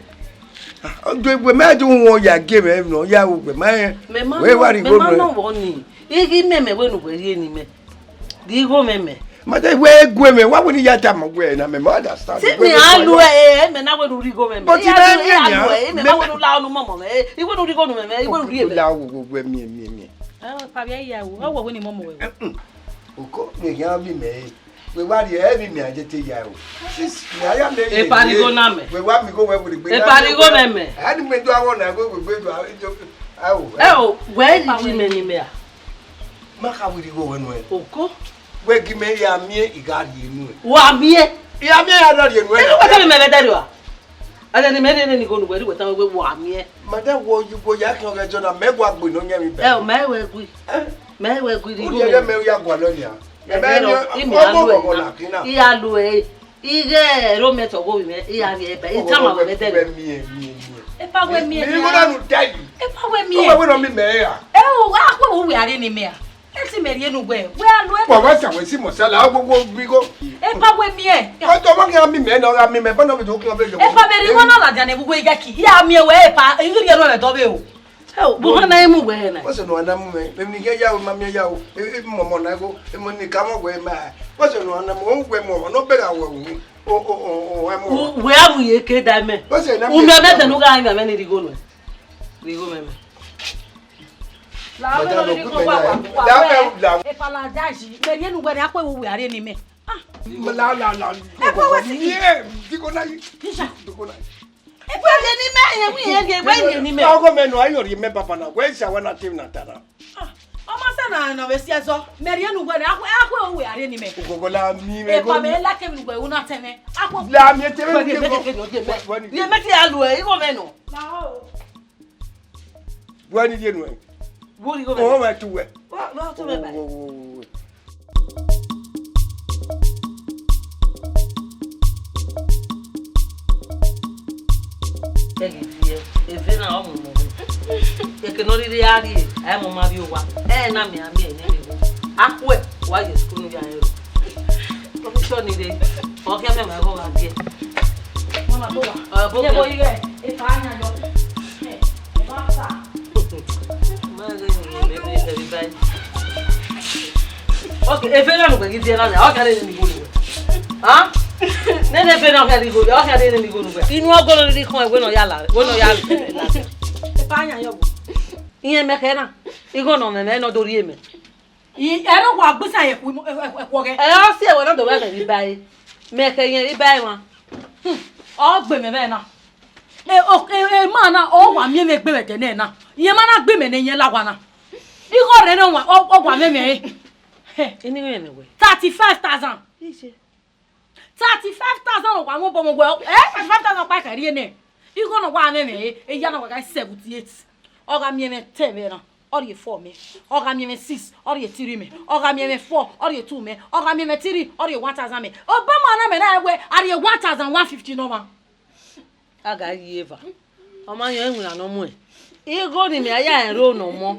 Ah, ọ do egbe, mẹ do wọn ya gie mẹ nọ, ya ru ugbẹ, ma rẹn. Mẹ ma wẹ nọ, wa rhie mẹ igho ma nẹ. Nọ vbọ ni, I ghi mẹ mẹ wẹ ne uwẹ rhie ne imẹ. Rhie igho mẹ mẹ. Ma da wẹ gu mẹ, wa wẹ ne I ya tama wẹ na, mẹ ma understand. Si wẹ ni wẹ a lu ẹ, ẹ, mẹ na wẹ ne u rhie igho mẹ mẹ. But I mẹ a lu ẹ, mẹ I a lu ẹ, mẹ ma wẹ ne u la ọnu mọmọ mẹ, ẹ, I wẹ ne u rhie igho nu mẹ mẹ, I wẹ ne u rhie mẹ. La wo wo mẹ mẹ mẹ. Ẹ, pa vbe ya wo, ọ wẹ wẹ ni mọmọ wẹ. Mm-mm. Oko, mẹ ghi a bi mẹ, ẹ. Wẹ wa rhie, ẹ bi mẹ a je te ya o. Sis, mẹ a ya mẹ. E pa rhie igho na mẹ. Wẹ wa mi igho wẹ wẹ gbe. E pa rhie igho mẹ mẹ. A ni mẹ do awọ na, wẹ wẹ gbe do a, awo. Ẹ o, wẹ yi mẹ ni mẹ a. Ma kha wẹ rhie igho wẹ nuẹn. Oko. Wẹ gi mẹ ya miẹn, I gha rhie nuẹn. Wa miẹn. I gha miẹn, I gha rhie nuẹn. Ẹ, wẹ tẹmwẹ mẹ vbe ẹdẹrẹ ua. Ẹdẹ ne mẹ rhie ne igho ne uwẹ rhie, wẹ tama wẹ wa miẹn. Madam, wẹ yi, wẹ ya khian ọghẹ jọ na, mẹ wa gbe ne ọ yan mẹ bẹ. Ẹ o, mẹ wẹ gui. Ẹ? Mẹ wẹ gui rhie igho. U rhie mẹ. Mẹ ya gualọ nia. Ẹ mẹ rọ, ni, imẹ a lu ẹ ọmọ na. I a lu ẹ. I ghe roommate ọghe ovbi mwẹ, I gha rhie ba, I tama wẹ vbe ẹdẹrẹ. Miẹn, miẹn, miẹn. Epa wẹ miẹn. Mi, mi nia. Igho na nu da yi. Epa wẹ miẹn. Wẹ wẹ nọ mi mẹ ra. Ẹ o, wa kpe vbe uwẹ a rhie ne imẹ ra. Ẹ si mẹ rhie ne uwẹ, wẹ a lu ẹ. Wa wa sa wẹ si mọ sala, gbogbo gbigo. Epa wẹ miẹn. Ọ tọ mọ kí a mi mẹ na, ọ gha mi mẹ, bọ́nà mi tó kí ọ bẹ jọ. Epa mẹ rhie igho na ladian ne uwẹ igaki. Ya miẹn wẹ epa, I ghi rhie ne uwẹ dọ vbe o. Ẹ o, bu hana emu wẹ na. What's no ana mu me? Me ni ke ya o, ma mi ya o. E, e, mọmọ na go. E mo ni ka mọ wẹ ma. What's no ana mu? O wẹ mọ, no be ga wẹ o. O, o, o, o, e mo. Wẹ a mu ye ke da mẹ. What's na? U mẹ bẹ tẹnu ga mẹ mẹ ni rhie igho nuẹ. Rhie igho mẹ mẹ. La o, me no ni ko wa wa. La o, la. E pa la da ji. Me ni enu wẹ ni a kpe wu wẹ a rhie ne imẹ. Ah. La, la, la. E pa wẹ si. Ye, diko na yi. Kisha. Diko na yi. Epa rhie ne imẹ, e wi e rhie, wẹ rhie ne imẹ. Ọgọ mẹ nọ, ayọ rhie mẹ baba na, wẹ sa wẹ na te na ta na. Ah, ọ ma sẹ na nọ vbe si ẹzọ, mẹ rhie ne uwẹ rẹ, a khuẹ, a khuẹ uwẹ a rhie ne imẹ. Ugogo la mi, me. Epa go. Mẹ la kẹ mi uwẹ una tẹmẹ. A khuẹ. La mi tẹmẹ. Wẹ ni, wẹ ni, wẹ ni. Rhie mẹ ke a lu ẹ, igho mẹ nọ. La o. Wẹ ni rhie nuẹ. Wo ni igho mẹ. O, wẹ tu wẹ. Wa, wa tu mẹ ba. Wo, wo, wo, wo. Ẹ ghi viẹ, eve na ọ mu mọ. Eke ne ọ rhirhi a rrie, a mu ma rrie owa. Ẹ na miẹn a miẹn nene igho. A khuẹ, wa ye school ne u ya rẹn ro. Professor ni re, ọ khian mẹ ma ẹghẹ ọ gha viẹ. Mama, bo wa. Ọ, bo wa. Ye bo ighe, e ka yan yọ. Ẹ, e ma sa. Ma ghe ni, me, me, me, me, me. Ok, eve na ne uwẹ ghi viẹ na, ọ gha rhie ne igho nuẹ. Ha? Nene eve na ọ gha rhie igho, ọ gha rhie ne igho nuẹ. Inu ọgọrọ rhirhi khọn wẹ ne ọ ya la, wẹ ne ọ ya la. Epa yan yọ. Iran mẹ khẹ na, igho nọ mẹ, mẹ nọ do rhie mẹ. I, ẹre wa gbesa ye ku, ẹ, ẹ, ẹ, kuọghẹ. Ẹ, ọ si ẹwẹ na do wẹ mẹ rhie ba ẹre. Mẹ khẹ iran rhie ba ẹre mwa. Hmm, ọ gbe mẹ vbe na. E, o, e, e, ma na, ọ wa miẹn mwẹ egbe vbe ẹdẹ nẹ na. Iran ma na gbe mẹ ne iran la wa na. Igho rre ne ọ wa, ọ, ọ wa mwẹ mwẹ re. Hẹ. Eni mwẹ mwẹ wẹ. Thirty-five thousand. Iye. Thirty-five thousand ọ wa mwẹ obọ mwẹ wẹ. Eh, thirty-five thousand kpa kẹrẹ nẹ. Igho ne ọ wa mwẹ mwẹ re, eya na wa gha seventy-eight. Ọ gha miẹn mwẹ ten vbe na, ọ rhie four mẹ. Ọ gha miẹn mwẹ six, ọ rhie three mẹ. Ọ gha miẹn mwẹ four, ọ rhie two mẹ. Ọ gha miẹn mwẹ three, ọ rhie one thousand mẹ. Obọ mwẹ na mẹ na wẹ, a rhie one thousand one fifty nọ mwa. A gha yi eva. Ọ ma yọn iwinna ne ọ muẹn. Igho ni mẹ a ya rẹn ro ne ọ mọ,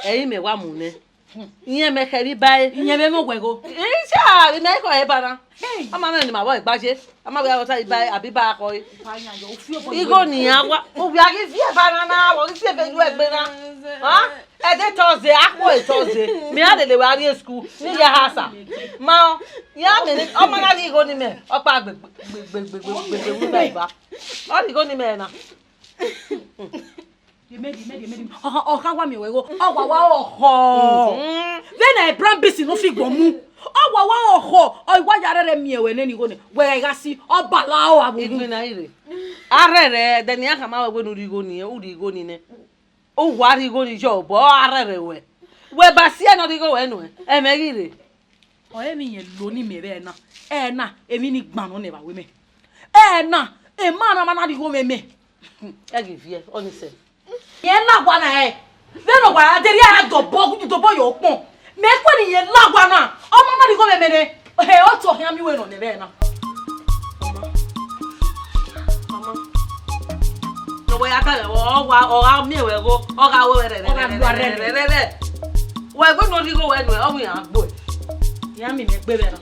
ẹ i mẹ wa mu nẹ. Iyẹn mẹ khẹ vbe iba ẹre. Iyẹn mwẹ mwẹ wẹ igho. Isa, vbe mẹ khọ ẹre ba na. Hey. Ọ ma mwẹ ne ima vbọ gba ye. A ma wẹ a ta iba ẹre, abi iba khọ ẹre. Igho ne iran wa. Ovbi a ghi viẹ ba na na, vbe ọ ghi si ebe yu ẹgbe na. Ha? Ẹdẹ Thursday, a khuẹ Thursday. Mẹ a lele wẹ a rrie school, ne I ya ha sa. Ma ọ, ya mẹ ne, ọ ma na rhie igho ne imẹ, ọ kpa gbe, gbe, gbe, gbe, gbe, gbe, gbe, gbe, gbe, ọ rhie igho ne imẹ na. Emedi, emedi, emedi. Ọ, ọ kha wa miẹn wẹ igho, ọ wa wa ọkhọ. Mhm. Vbene brown beans ne u fi gbọn mu, ọ wa wa ọkhọ, ọ wa ya rhẹrhẹ miẹn wẹ nene igho nẹ, wẹ gha si, ọ bala ọ avbe unu. Igbinna ire. A rhẹrhẹ, ẹdẹ ne iran khama wẹ wẹ ne u rhie igho ni, u rhie igho ni nẹ. U wa rhie igho ni ye obọ, ọ a rhẹrhẹ wẹ. Wẹ ba si ẹe ne ọ rhie igho wẹ nuẹn, ẹmwẹ ghi rre. Ọ emwi iyẹn lo ni miẹn vbe ẹna. Ẹna, emwi ni gban nọ nẹ evba wẹ mẹ. Ẹna, emwa na ma na rhie igho mwẹ mẹ. Ẹ ghi viẹ, ọ ni sẹ. Irẹn na wa na ẹre. Vbene ọ wa ra deghẹ a dobọ, dobọ ye ukpọn. Mẹ kue ne irẹn la wa na. Ọ ma na rhie igho mwẹ mẹ nẹ. He, ọ tọ khian miẹn uwẹ nọ nẹ vbe ẹna. Mama. Mama. Ne wẹ ya ta vbe ẹvbo, ọ wa, ọ gha miẹn wẹ igho, ọ gha wẹ rẹ, ọ gha rẹ, rua rẹ, rẹ, rẹ, rẹ. Wẹ wẹ ne ọ rhie igho wẹ nuẹn, ọ wẹ iran gbe. Iran miẹn mẹ gbe vbe ẹna.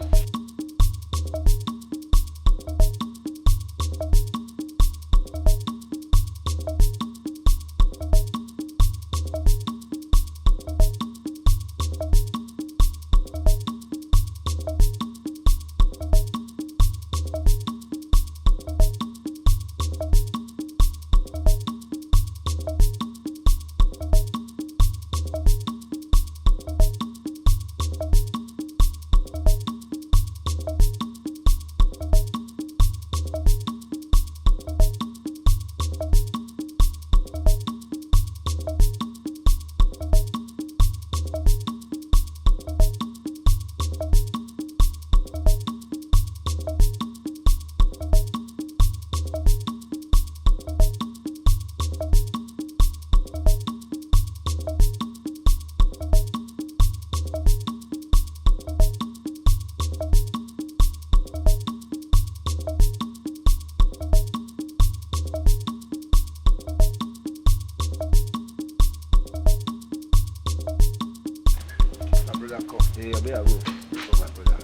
My brother, come. Hey, Abe Aro. Come, my brother.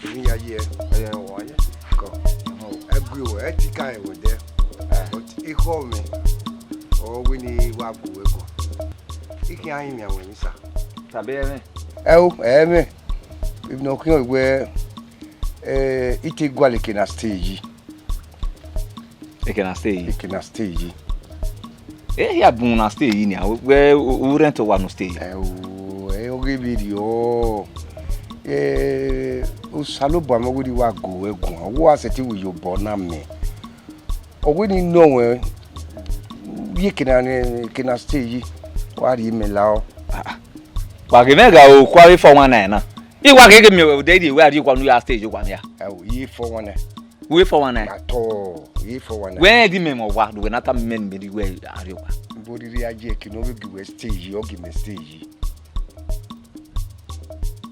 Even ya ye. Eh, wa ye. Come. Ẹ gbe wẹ, ẹ ti ka ẹwẹ dẹ. Eh. But ikhọ mwẹ, ọ wẹ ne I wa gu ẹre guan. I khian rinmwian wẹ emwi sa. Tobọ ẹmwẹ. Ẹ o, ẹmwẹ. Even ọ khian wẹ, eh, I te gualọ eke na stay yi. Eke na stay yi. Eke na stay yi. Eh, ya bun na stay yi nia. Wẹ u, u rent owa ne u stay yi. Ẹ o, ẹ o ghi vberriọ. Eh, Osanobua mẹ wẹ ne I wa gu ẹre guan. Wẹ a sẹtin wẹ iyobọ na mẹ. Ọ wẹ ne I nọ ruẹ, vbe eke na, eke na stay yi, wa rhie mẹ lao. Ah, ah. Wa ghe mwẹ gha ru okhuo avbe four one nine na. I wa gheghe miẹn wẹ odẹ rhie wẹ a rrie owa ne u ya stay yi owa nia. Ẹ o, I four one nine. Wẹ four one nine? At all, I four one nine. Wẹ rẹn di mẹ mwẹ owa, do wẹ na tama mẹ ne mẹ rhie wẹ a rrie owa. Vbe orhirhi a ye eke ne ọ vbe gie wẹ stay yi, ọ gie mẹ stay yi.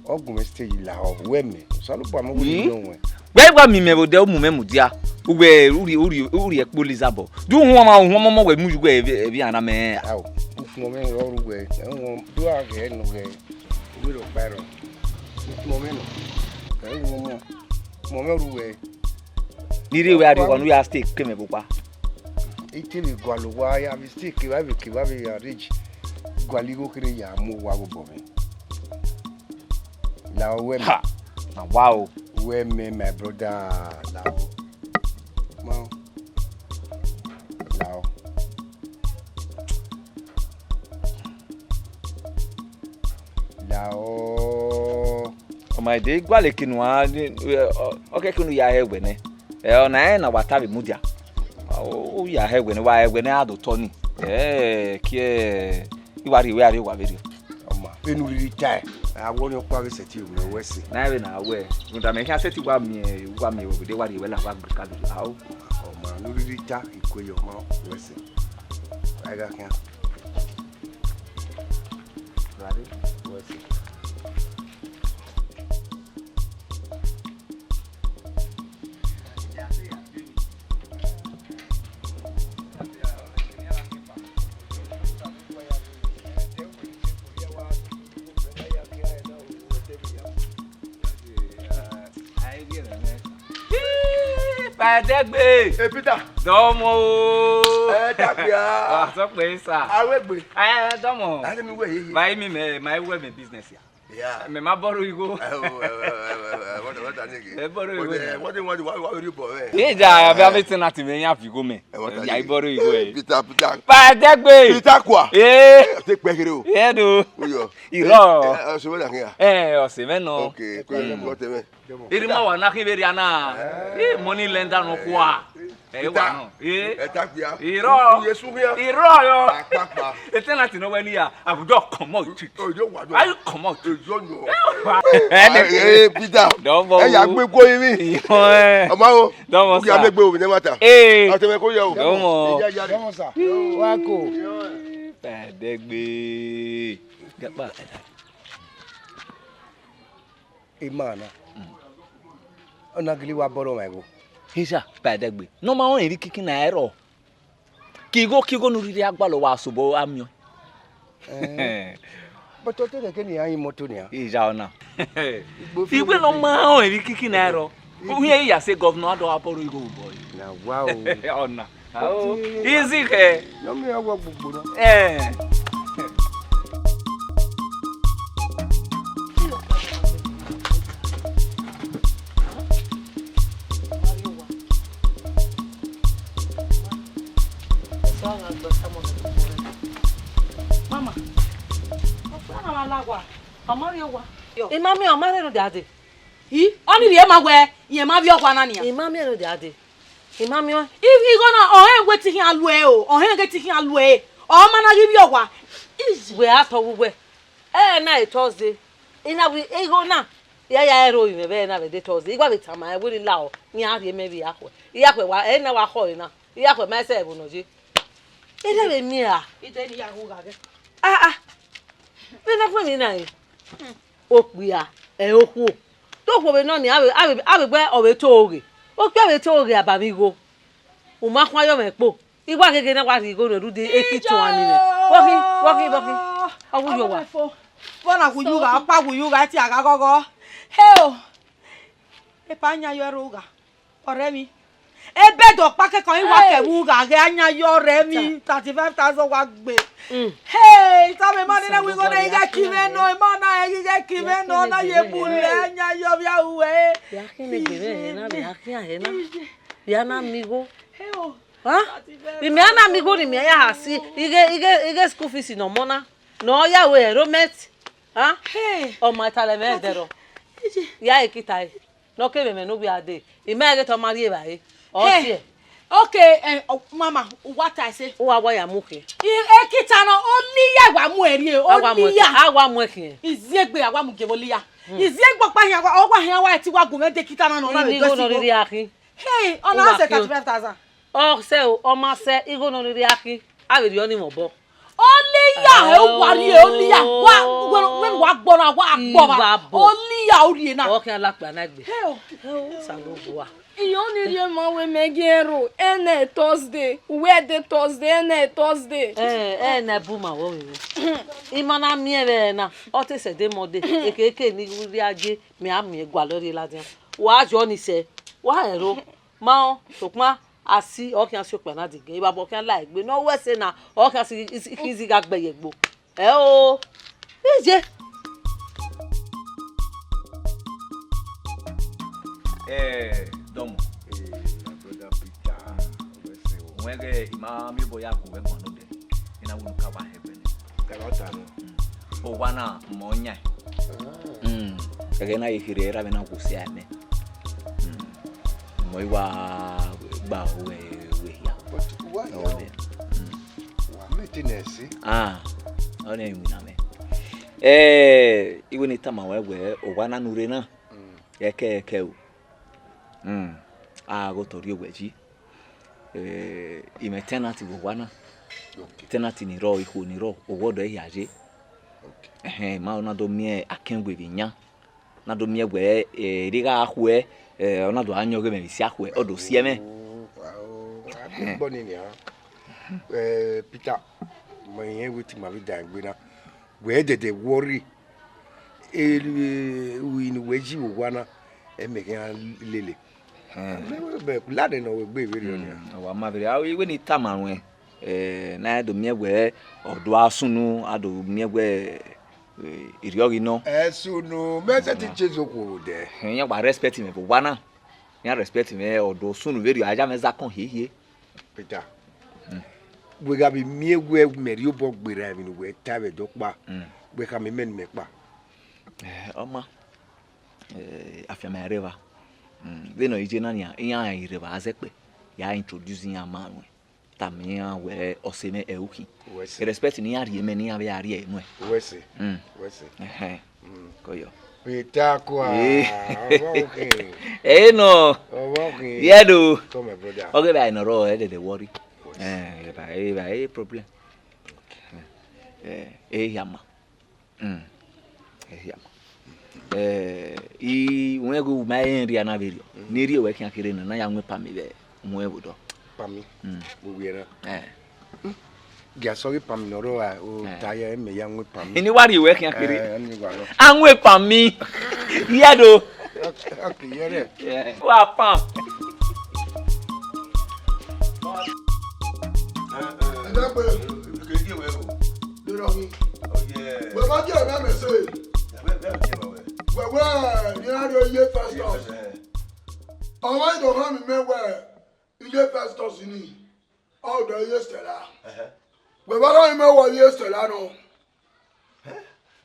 Ọ gu mwẹ stay yi lahọ, wẹ mẹ, Osanobua mẹ wẹ ne I nọ ruẹ. Wẹ wa miẹn mẹ vbe odẹ, u mu mwẹ mudia. Uwẹ urhi, urhi, urhi ẹkpo Elizabeth. Do uhunmwu, uhunmwu ọmọ wẹ mu ye uwẹ ẹvbi, ẹvbi iran na mẹ. Ao, ukpọn mwẹ rọ ru wẹ, ẹ wọn do a ghẹ nọ ghẹ. Wẹ rọ kpa rọ. Ukpọn mwẹ nọ. Ẹ wọn mọ. Ukpọn mwẹ ru wẹ. Ni rhie wẹ a rrie owa ne u ya stay ke mẹ vbe okpa. I te vbe gualọ owa ya vbe stay kevbe vbe kevbe vbe arrange. Gualọ igho kherhe ya mu owa vbe obọ mwẹ. Lao wẹ mẹ. Ha! Na wa o. Wẹ mẹ, my brother, lao. Ma o. Lao. Lao. Ọ ma de gualọ eke ne uwa, ọ, ọ kẹke ne u ya hẹ wẹ nẹ. Ẹ, ọna rẹn ne a wa ta vbe mudia. U ya hẹ wẹ nẹ, wa hẹ wẹ nẹ, a do tọ ni. Ẹ, kiẹ, I wa rhie wẹ a rrie owa vberriọ. Ọ ma, vbene u rhirhi tae, a wẹ ọnii ọkpa vbe sẹtin ru mwẹ wẹ ẹse. Na vbe na wẹ, rhunmwuda mẹ khian sẹtin wa miẹn, wa miẹn wẹ vbe de wa rhie wẹ la wa gbe ka do. Ao. Ọ ma, ne u rhirhi ta, I kue yọ, ọ ma, wẹ ẹse. Wa gha khian. Gha re, wẹ ẹse. Ẹdẹgbe. Hey, Peter. Dọmọ o. Ẹ, ta kpia. Wa sọ pé sir. Awegbe. Ẹ, dọmọ. A lè mi wẹ yeye. Ma imi mẹ, ma wẹ mi business ya. Yeah. Mẹ ma borrow igho. Ẹ, o, ẹ, ẹ, ẹ, ẹ, what, what are they again? Ẹ borrow igho. What, ẹ, what they want, what, what will you borrow, ẹ? Ẹ ja, abẹ, abẹ tenant mẹ yan fi igho mẹ. Ẹ, what are you? Ya borrow igho, ẹ. Peter, Peter. Pa ẹdẹgbe. Peter Kua. Ee. Ẹ, take back it o. Ẹ do. Uyo. Irọ. Ẹ, ẹ, ọsẹ wẹ na khian? Ẹ, ọsẹ mwẹ nọ. Okay, okay. Mm. What, ẹ, Iri ma wa na khin vberriọ na. Eh. Ẹ, money lender nọ khua. Ẹ wa nọ. Ẹ. Ẹ ta kpia. Irọ. Uye su khian. Irọ yọ. Akpakpa. Ẹ tenant nọ wẹ ni ya. Abujo come out. Ojo wa do. Ayi come out. Ojo nọ. Ẹ, ẹ, Peter. Dọmọ o. Ẹ ya gbe ko yin mi. Irọ ẹ. Ọmọ o. Dọmọ sir. Uya me gbe o, ne ma ta. Ee. Ọtẹ mẹ ko yẹ o. Dọmọ. Ẹ ya ya. Dọmọ sir. Wa ko. Ẹdẹgbe. Gẹpa. Ima na. Mm. Ọ na gele wa bọrọ ọmwa igho. Hisa, pa ẹdẹgbe. Ne ọ ma rẹn emwi kiki na ẹrọ. Ke igho, ke igho ne u rhirhi a gbalọ wa sobọ a miẹn. Eh. But ọ te khẹke ne iran yin imoto nian. Iya ọna. Igbo fi Igbe ne ọ ma rẹn emwi kiki na ẹrọ. Uhiẹn ya sẹ gọvnọ a do a bọrọ igho vbọ. Na wa o. Ọna. Ao, easy khẹ. Nọ miẹn wọ gbogbo na. Eh. Mama, ọkpa na ma la wa, ọ ma rrie owa. I ma miẹn, ọ ma rre ne dade. I, ọnii rhie ma wẹ, irẹn ma vbe ọkpa na nian. I ma miẹn ne dade. I ma miẹn ọẹn. I, igho na, ọ rẹn wẹ te I khian lu ẹre o, ọ rẹn ghe te I khian lu ẹre. Ọ ma na ghi vbe owa. Wẹ a tọ vbe uwẹ. Ẹ na e Thursday. I na wẹ igho na, I ya ya ẹre ro mwẹ vbe na vbe de Thursday. I wa vbe tama ẹre wẹ ne I la ọ, iran rhie mẹ vbe iyakhuẹ. Iyakhuẹ wa, ẹ na wa khọ ẹre na. Iyakhuẹ ma sẹ ẹvbo nọ ye. Ẹ rẹ vbe miẹn ra? I de ne I ya ru gha ghe. Ah, ah. Vbe na khuẹmwi na re? Okpia, ẹ okhuo. Te okhuo vbe nọ ni, avbe, avbe, avbe gbe ọ vbe to oghe. Okpia vbe to oghe abamwi igho. U ma khuan yọ mwẹ kpo. I wa gheghe na wa rhie igho nọ rhunmwuda ekito a ni mwẹ. Vbọ khin, vbọ khin, vbọ khin. Ọ wu yo wa. Vbọ na wu yu gha, ọkpa wu yu gha, ẹtin a gha ghọghọ. Heo. Epa yan yọ ẹre ugha. Ọrẹ mi. Ebe dọ ọkpa kẹkan, I wa kẹ vbe ugha ghẹ a yan yọ ọrẹ mi, thirty five thousand wa gbe. Mm. Hey, tama emọ ni na wi igho na, I ghẹ ki mwẹ nọ, emọ na, I ghẹ ki mwẹ nọ, na ye bulẹ, a yan yọ vbe a ru ẹre. Ya khian egbe mwẹ ẹre na, ya khian ẹre na. Ya na mi igho. Heo. Hẹn? Vbe imẹ a na miẹn igho ne imẹ ya ha si, ighe, ighe, ighe school fees ne ọmọ na, ne ọ ya ru enrollment. Hẹn? Hey. Ọ ma talẹ mwẹ ẹdẹrọ. Iye. Ya e kita ẹre. Ne ọ kevbe mwẹ ne u wia dee. I ma rẹn ghe te ọ ma rri evbare. Ọ Hey. tie. Okay, eh, oh, mama, u wa ta ẹse. U wa wa ya mu khian. I, ekita nọ, oliya wa mu ẹre, A wa mu ẹre, oliya. A wa mu ẹre khian. Iziegbe a wa mu gie vbe oliya. Hmm. Iziegbe ọkpa hian wa, ọ wa hian wa ẹtin wa gu mwẹ de ekita na nọ na Ini vbe igho dọ nọ ẹse igho. Rhirhi akhin. Hey, ọ na Uwa sẹ khian. Thirty-five thousand. Ọ sẹ o, ọ ma sẹ igho nọ rhirhi akhin, a vbe rhie ọnii mwẹ obọ. Oliya, ẹ, u wa rrie, oliya. Wa, wẹ, wẹ wa gbọ na, wa gbọ va. Iwa bọ. Oliya, u rrie na. Ọ khian la kpa na egbe. Heo. Heo, Osanobua. Iyọn ni rhie ma wẹ mẹ gie ẹro, ẹnẹ Thursday, uwẹ de Thursday, ẹnẹ Thursday. Ẹ, ẹ, na bu ma wọ vbe. I ma na miẹn vbe na, ọ te sẹ de Monday, ekeke ni rhie aye, mẹ a miẹn gualọ rrie ladian. Wa yọ ni sẹ, wa ẹro. Ma ọ, sokpan a si, ọ khian si okpia na dege, evba bọ khian la egbe, ne ọ wẹ ẹse na, ọ khian si, si, si gha gbe ye egbo. Ẹ o, iye. Eh, Dọmọ. Eh, my brother Peter, wẹ ẹse o. Wẹ ghe, I ma miẹn obọ ya gu wẹ guan nodẹ, I na wẹ unu ka wa hẹ ẹgbẹe nẹ. Kẹrẹ ọta nọ. Owa na mọ yan. Ah. Mm. Ẹghẹ na ye kherhe ra vbe na wo si amẹ. Mm. Mọ I wa gba owẹ wẹ hia. But why Ọ ya? Mẹ. Mm. Wa mẹ te nẹ ẹse. Ah. Ọ nẹ iwinna mẹ. Eh, iwinna I tama wẹ wẹ owa na nure na. Mm. Ẹkẹ ẹkẹ o. Mm. A gho tọ rrie owẹ yi. Eh, imẹ tenant vbe owa na. Okay. Tenant ni rrọọ, ikhuo ni rrọọ, owa ọdọ ehia ye. Okay. Ẹhẹn, ma na do miẹn akẹn wevbe iyan. Na do miẹn wẹ, eh, erha gha khuẹ, eh, ọ na do gha yan ọghe mwẹ vbe isi akhuẹ, ọ do siẹ mwẹ. Oh, wow. Ẹhẹn. Ẹgbọn ni nian. Eh, Peter, mẹ irẹn wẹ te ima vbe dan egbe na. Wẹ dẹdẹ worry. Eri, eh, uhi ne uwẹ yi vbe owa na, ẹ mẹ khian lele. Mẹ wẹ bẹ lade nọ wẹ gbe vberriọ nia. Ọ wa ma vberriọ, a wẹ ne I tama ruẹn, eh, ne a do miẹn wẹ ọ do a sunu, a do miẹn wẹ, eh, irhiọghe nọ. Ẹ sunu, mẹ sẹtin cheze okhuo vbe odẹ. Iran wa respect mwẹ vbe owa na. Iran respect mwẹ, ọ do sunu vberriọ, a ya mwẹ zakọn hiehie. Peter, wẹ gha vbe miẹn wẹ mẹ rhie obọ gberra emwi ne uwẹ ta vbe ẹdẹ ọkpa, wẹ khama imẹ ne imẹ kpa. Eh, ọ ma, eh, afianma rre evba. Mm, vbene ọ ye na nian, iran rre evba zẹkpẹ, ya introduce iran ma ruẹn. Tama iran wẹ ọse mwẹ ẹre ukhin. Uwẹ sẹ. Respect ne iran rhie mẹ ne iran vbe a rhie nuẹn. Uwẹ sẹ. Mm. Uwẹ sẹ. Ẹhẹn. Mm. Koyọ. Peter Akua. Eh. Ọmọ ukhin. Eh, no. Ọmọ ukhin. Yeah, do. Come, my brother. Ọghe vbe a nọ rọ, ẹ dede worry. Uwẹ sẹ. Eh, eba, eba, eh, problem. Eh, eh, ya ma. Mm. Ehia ma. Eh, I wẹn ghe u ma rẹn rria na vberriọ. Mm. Ne I rhie ruẹ khian kherhe na, na ya wọn pami vbe muẹn vbe odọ. Pami? Mm. Vbe uwẹ na? Eh. Gia sọghe pami ne ọ rrọọ ra, o ta ya mẹ ya wọn pami. Ne I wa rhie ruẹ khian kherhe. Eh, ni wa rọ. A wọn pami. Iya do. Okay, yeah, yeah. Yeah. Wa pam. Ẹ dẹ́gbẹ́. Kì í wẹ̀ o. Lérò mi. Oh, yeah. Wẹ̀ bá jẹ́ ẹ̀rọ mẹ́sẹ̀. Wẹ̀, wẹ̀, wẹ̀, wẹ̀. Wẹ̀, wẹ̀, ní a rí oyè Festus. Yes, eh. Ọmọ ìdọ̀gán mi mẹ́wẹ̀, iye Festus ni. Ọ̀dọ̀ iye Stella. Ẹhẹ́. Wẹ̀ bá rán mi mẹ́wẹ̀ iye Stella nọ. Ẹ?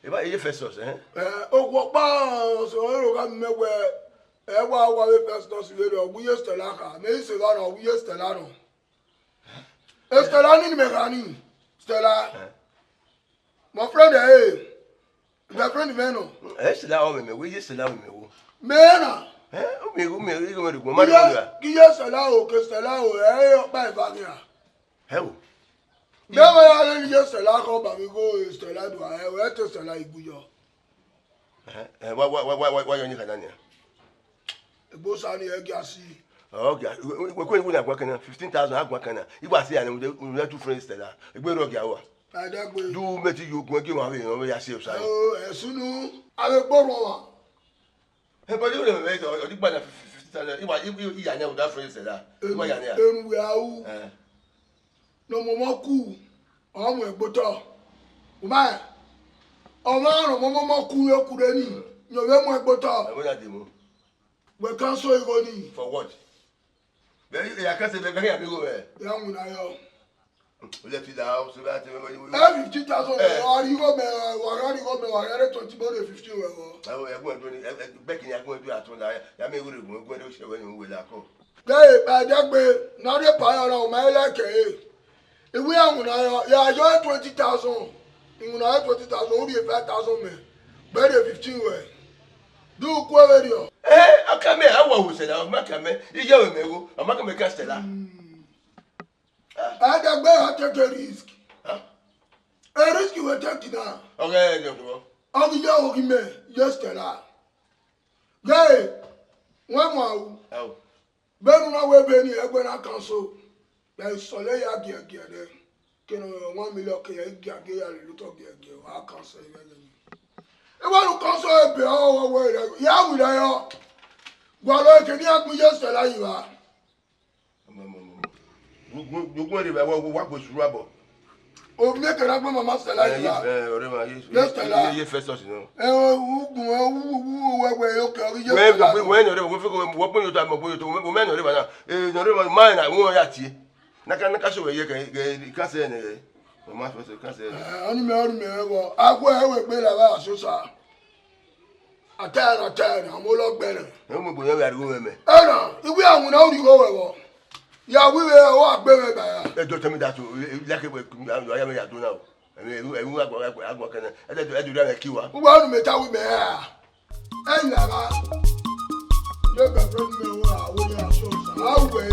Ẹ bá iye Festus, ẹ? Ẹ, okhuo ọkpa ọsẹ ọre ọgha mi mẹ́wẹ̀, ẹ wa wa vbe Festus vbe rọ, ọ gu iye Stella kha. Mẹ i se gha nọ, ọ gu iye Stella nọ. Stella ni ni mẹ gha ni. Stella. Eh. My friend, eh, girlfriend mẹ nọ. Eh, Stella, ọ mẹ, mẹ, wẹ ye Stella, mẹ, mẹ, wo. Mẹ na. Eh, o mẹ, o mẹ, o mẹ, ma do ya. Ki ye Stella o, ke Stella o, eh, ọkpa eva ghi ra. Ẹ wo. Mẹ wẹ ya le ye Stella kọ ba mi go Stella do, eh, wẹ te Stella igbu yọ. Eh, eh, wa, wa, wa yọ ni khana nia. Egbe Osa ni ẹ gia si. Ọ gia, wẹ, wẹ, wẹ, wẹ na gua kẹna, fifteen thousand a gua kẹna. I wa si ane, we, we two friends Stella. Egbe rọ gia wa. Adagbe. Du me ti yo gun egi wa ve, we ya si Osa. Oh, ẹ sunu. Ave gbo rọ wa. Ẹ, but you know, ọ di gba na fifteen thousand. I wa, i, i, i ya nia with that friend Stella. I wa ya nia. Enu wẹ a ru. Eh. Ne ọmọmọ ku, ọ mu ẹgbotọ. U ma rẹn? Ọmwa ne ọmọmọ ku ye oku rre ni, ne ọ vbe mu ẹgbotọ. Ẹ, wẹ na demu. Wẹ cancel igho ni. For what? Bẹ ya cancel, bẹ ya mi igho mwẹ. Ya winna yọ. Let it out, so that, eh, eh, fifty thousand, eh, wa rhie igho mẹ, wa gha rhie igho mẹ, wa gha rhie twenty more than fifty wẹ vbọ. Ẹ, ẹ, gun ẹdun ni, ẹ, ẹ, bẹkẹ ni a gun ẹdun atọn la, ya mẹ igho rre gun, gun ẹdun ṣe wẹ ni wẹ la kọ. Ghe, Adagbe, ne ọ rhie pa yọ na, ọ ma like ẹre. Iwinna iwinna yọ, ya yọ twenty thousand. Iwinna yọ twenty thousand, u rhie five thousand mẹ. Gbe rhie fifteen wẹ. Du ku vberriọ. Eh, ọ ka mẹ, a wa wo Stella, ọ ma ka mẹ, iye wẹ mẹ wo, ọ ma ka mẹ ka Stella. Hmm. Adagbe, I take a risk. Huh? A risk we take na. Okay, no, no. Ọ ghi ya, ọ ghi mẹ, yes, Stella. Ghe, wẹ mu aro. Aro. Vbene u na wẹ vbene ẹgbẹ na cancel, ya sọlẹ ya giẹgiẹ nẹ, kene one million ke ya giagiẹ ya lele otọ giẹgiẹ, wa cancel vbe ẹghẹ ni. Iwẹ ne u cancel ebe ọ wẹ ya winna yọ, gualọ eke ne iran gbẹn iye Stella yi vba. Gu, gu, gu, gu, wa gbe suru abọ. O miẹn kẹrẹ agbọn mama Stella yi la. Eh, ọrẹ ma, ye, ye, Stella. Ye, ye Festus nọ. Ẹ, u gun, ẹ, u, u, u, wẹ, wẹ, yo kẹ, ye Stella. Wẹ, wẹ, wẹ, ọrẹ, wẹ, fẹ, wẹ, wẹ, kpọnmwẹ otọ, mẹ, kpọnmwẹ otọ, wẹ, wẹ, mẹ, ọrẹ ma na. Eh, ọrẹ ma, ma na, wẹ, ya tie. Na ka, na ka sọ wẹ ye kẹ, kẹ, ka sẹ nẹ. Mama Festus, ka sẹ nẹ. Eh, ọni mẹ, ọni mẹ, wọ. Agbọ ẹ wẹ gbe la, wa so sa. Atẹrẹ, atẹrẹ, ọmọ olọgbẹrẹ. Ẹ mọ gbọdọ wẹ arigho mwẹ mẹ. Ẹna, iwe awinna urhi igho wẹ vbọ. Ya wi vbe ọ wa gbe mwẹ ba ya. Ẹ jọ tell me that o, like wẹ, ya mẹ ya do na o. Ẹ mẹ, ẹ mẹ, agbọn, agbọn, agbọn kẹnẹ. Ẹ jọ, ẹ jọ da mẹ ki wa. Uwa nu mẹ ta wi mẹ a. Ẹ yi la ba. Yo girlfriend mẹ wo a, wo ni a so sa. A wẹ.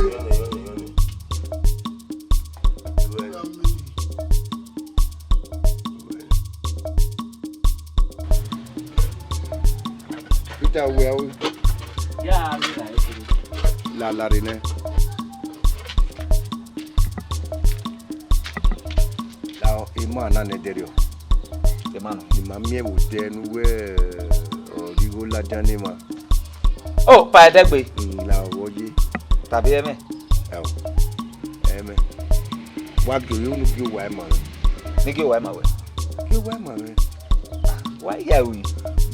Peter, wẹ a ru? Ya, mi ra ese. La, la rre nẹ. La, emọ na nẹ dẹrriọ. Emọ na. I ma miẹn vbe odẹ ne uwẹ, ọ rhie igho ladian ne emwa. O, Pa Ẹdẹgbe. Mm, la vbe ye. Tabi ẹmwẹ. Ẹo. Ẹmwẹ. Wa gie unu gie owa ima mwẹ. Ne gie owa ima wẹ. Gie owa ima mwẹ. Wa ya ru.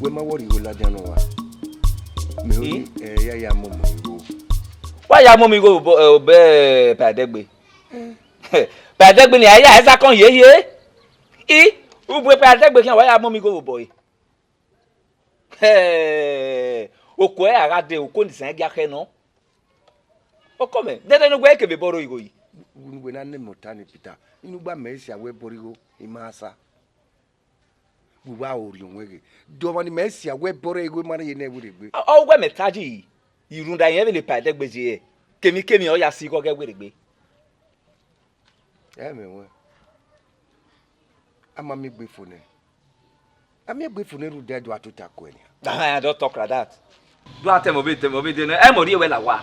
Wẹ ma wọrọ igho ladian nọ wa. Mẹ ori, ẹ, ya ya mọ mọ igho. Wa ya mọ mọ igho obọ, ẹ, obẹ, ẹ, Pa Ẹdẹgbe. Pa Ẹdẹgbe ni a ya ẹzakọn hiehie. I, ubu Pa Ẹdẹgbe khian wa ya mọ mọ igho obọ e. Hẹ, oko ẹre a gha dee, oko ni sẹ gia khẹ nọ. Ọkọ mẹ, dẹdẹ ne ugbẹn kevbe bọrọ igho yi. Unu wẹ na nẹ mẹ ọta ni Peter, inu gba mẹ sia wẹ bọrọ igho, I ma sa. Vbe uwa orhiọn wẹ ghe. De ọmwa ni mẹ sia wẹ bọrọ igho ma rẹn ye nẹ werriegbe. Ọ wẹ mẹ taji, I rhunmwuda irẹn vbene Pa Ẹdẹgbe ye, kemikemi ọ ya si igho ọghe werriegbe. Ẹ mẹ wẹ. A ma miẹn egbe fo nẹ. A miẹn egbe fo nẹ rhunmwuda do a tota kuẹ nian. Ah, don't talk like that. Do a tẹ mẹ obede, mẹ obede nẹ. Ẹ mẹ ọ rhie wẹ la owa.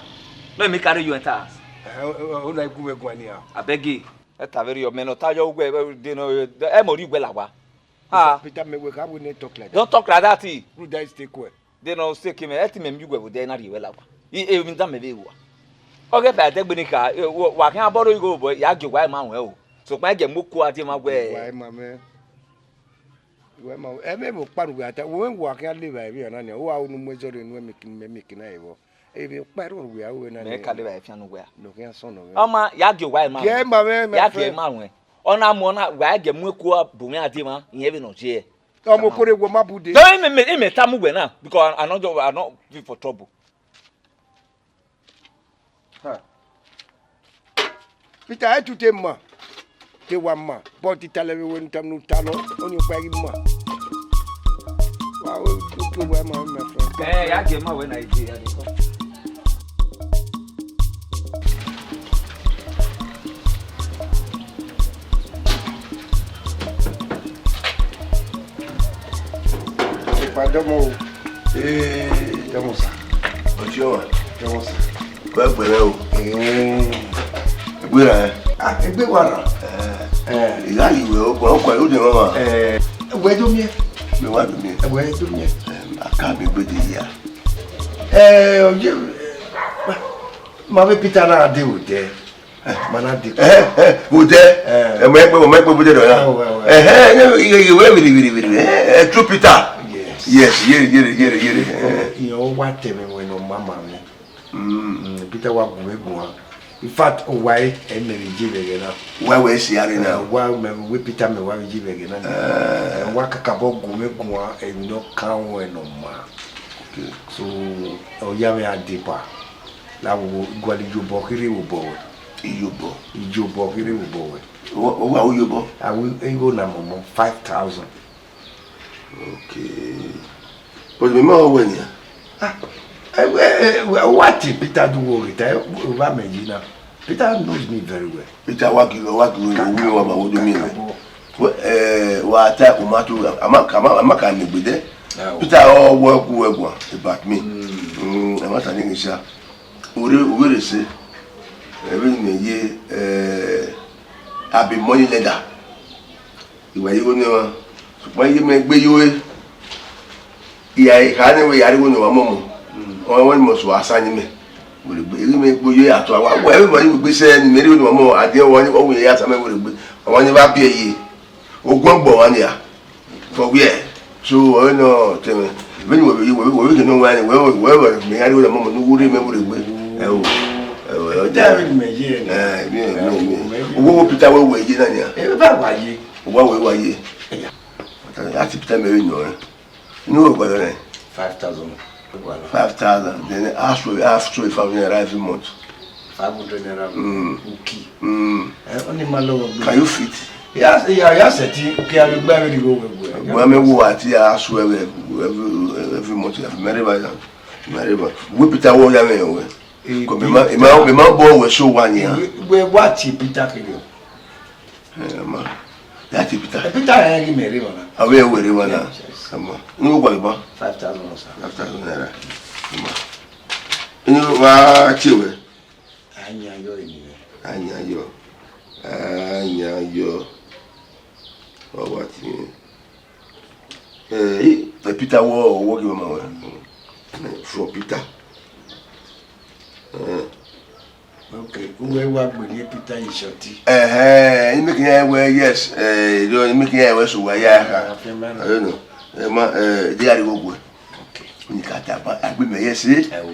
Let me carry you enter house. Ẹ, ọ, ọ, ọ na gu mwẹ guan nian. Abeg. Ẹ ta vberriọ, mẹ ne ọ ta yọ uwẹ, ẹ, de nọ, ẹ mẹ ọ rhie wẹ la owa. Ha. Peter, mẹ wẹ kha wẹ nẹ talk like that. Don't talk like that. Rhunmwuda I stay kuẹ. De nọ stay ke mẹ, ẹ ti mẹ miẹn uwẹ vbe odẹ na rhie wẹ la owa. I, emwi da mẹ vbe rua. Ọghe Pa Ẹdẹgbe ni kha, ẹ, wa, wa khian bọrọ igho obọ, ya gie owa ima ruẹn o. Sokpan ẹ gie mu oko a die ma wẹ. Owa ima mwẹ. Owa ima, ẹ vbe vbe ọkpa ne uwẹ ta, wẹ wa khian le evbare emwi na nia, uwa unu mu ẹzọ rre enu ẹmiki, mẹ miki na evbọ. Emwi ọkpa ẹre uwẹ a ru na. Mẹ ka le evbare fian ne uwẹ a. No khian sọn nọ mwẹ. Ọ ma, ya gie owa ima. Gie ima mwẹ, my friend. Ya gie ima ruẹn. Ọ na mu, ọ na, wa gie mu eko bu mwẹ a die ma, irẹn vbe nọ je. Ọmọ okore wo ma bude. No, ime, ime, ime ta mu wẹ na, because I no just, I no fit for trouble. Ha. Peter, ẹ tu te ma, te wa ma, but italẹ vbe wẹ ne u ta nọ, ọni ọkpa ghi ma. Wa we, okay, wa ma, my friend. Eh, ya gie ma wẹ na ide, ya de come. Epa dọmọ o. Ee, dọmọ sa. Ọtiọnmwa. Dọmọ sa. Wẹ gbẹrẹ o. Ee. Egbe ra? Ah, egbe wa ra. Eh. Eh. I gha yi wẹ o, but ọkọ ẹ, o de mwa ma. Eh, wẹ do miẹn. Mẹ wa do miẹn. Wẹ do miẹn. Eh, a ka miẹn egbe de hia. Eh, oye, ma vbe Peter na de odẹ. Eh, ma na de. Eh, eh, odẹ. Eh. Eh, ma egbe, ma egbe odẹ dọ ya. Oh, well, well. Eh, eh, ne, i, i, wẹ viri, viri, viri. Eh, eh, true Peter. Yes. Yes, yere, yere, yere, yere. Eh. Iran wa tẹ mwẹ wẹ ne ọ ma ma mwẹ. Mm. Mm, Peter wa gu mwẹ guan. In fact, owa ẹre, ẹ mẹ vbe ye vbe ẹghẹ na. Wa wẹ si aro na? Eh, wa mẹ wẹ Peter mẹ wa vbe ye vbe ẹghẹ na. Eh. Eh, wa kakabọ gu mwẹ guan, emwi ne ọ kan ruẹn ne ọ ma. Okay. So, ọ ya mwẹ a deba. La wo, gualọ iyobọ kherhe vbe obọ wẹ. Iyobọ? Iyobọ kherhe vbe obọ wẹ. Ọ, ọ wa ru iyobọ? A ru igho na mọmọ, five thousand. Okay. But mẹ ma wẹ nian. Ah, eh, eh, eh, wa tie Peter do wo rita, eh, wa mẹ yi na. Peter knows me very well. Peter wa gilo, wa gilo, wo mi wa ma wo do mi rẹ. Well, eh, wa ta ko ma tu, a ma, a ma, a ma ka mi gbede. Ah, Peter, oh, work, work, work about me. Mm. Mm, a ma ta ni sha. Ore, ore se. Ebe ni ye, eh, abi money lender. I wa ye igho ne emwa, sokpan iye mẹ gbe yo ẹre. I ya kha nẹ wẹ ya rre igho ne emwa mọmọ. Mm. Ọ wẹ must wa sa ni mẹ. Wẹ gbe, iye mẹ gbe yo ẹre, a to wa, wẹ, wẹ, wẹ gbe sẹ ne imẹ rre igho ne emwa mọmọ, a diẹ wa ni, ọ wẹ ya sa mẹ wẹ gbe. Ọ wa ni va biẹ ye. Ogun gbọ wa nia. For where? So, ọ nọ tẹmwẹ. Vbene wẹ, wẹ, wẹ, wẹ, wẹ, wẹ, wẹ, mẹ ya rre igho ne emwa mọmọ, ne u rre mẹ wẹ gbe. Ẹ o. Ẹ o, ẹ o. Ẹ o, mẹ ye. Ẹ, mẹ, mẹ, mẹ. Owó wo Peter wẹ wẹ ye na nia. Ẹ, bá wa ye. Wa wẹ wa ye. Ẹya. A ti Peter mẹ vbe nọ rẹ. Inu wo gbọdọ rẹ? Five thousand. Five thousand. Then ask for, ask for five hundred naira every month. Five hundred naira. Mm. Uki. Mm. Eh, oni ma lọ gbe. Can you fit? Ya, ya, ya sẹtin, uki a gbe gba vbe righo wẹ gbe. Gbe mẹ wo ati ask for every, every, every month, every, mẹ rre ba ya. Mẹ rre ba. Wẹ Peter wo ya mẹ wẹ. Eh, ko mẹ ma, Peter. Mẹ ma, mẹ ma bọ wẹ so wa ni a. Wẹ, wẹ wa ti Peter kere o. Eh, ma. Ya ti Peter. Eh, Peter, eh, ghi mẹ rre mwa na. Avbe wẹ rre mwa na. Yes, yes. Ama. Inu wa ba? Five thousand, sir. Five thousand naira. Ama. Inu wa tie wẹ? A yan yọ eni rẹ. A yan yọ. A yan yọ. Ọ wa tie. Eh, eh, Peter wọ, wọ ghi ma wẹ. From Peter. Eh. Okay, uwẹ wa gbe ne Peter yi shorty. Ẹhẹn, I make iran wẹ yes, eh, I make iran wẹ so wa ya kha. Ah, I don't know. Eh, ma, eh, de gha rhie igho gue. Okay. Ni ka ta ba, a gbe mẹ yes, eh. Ẹ wo.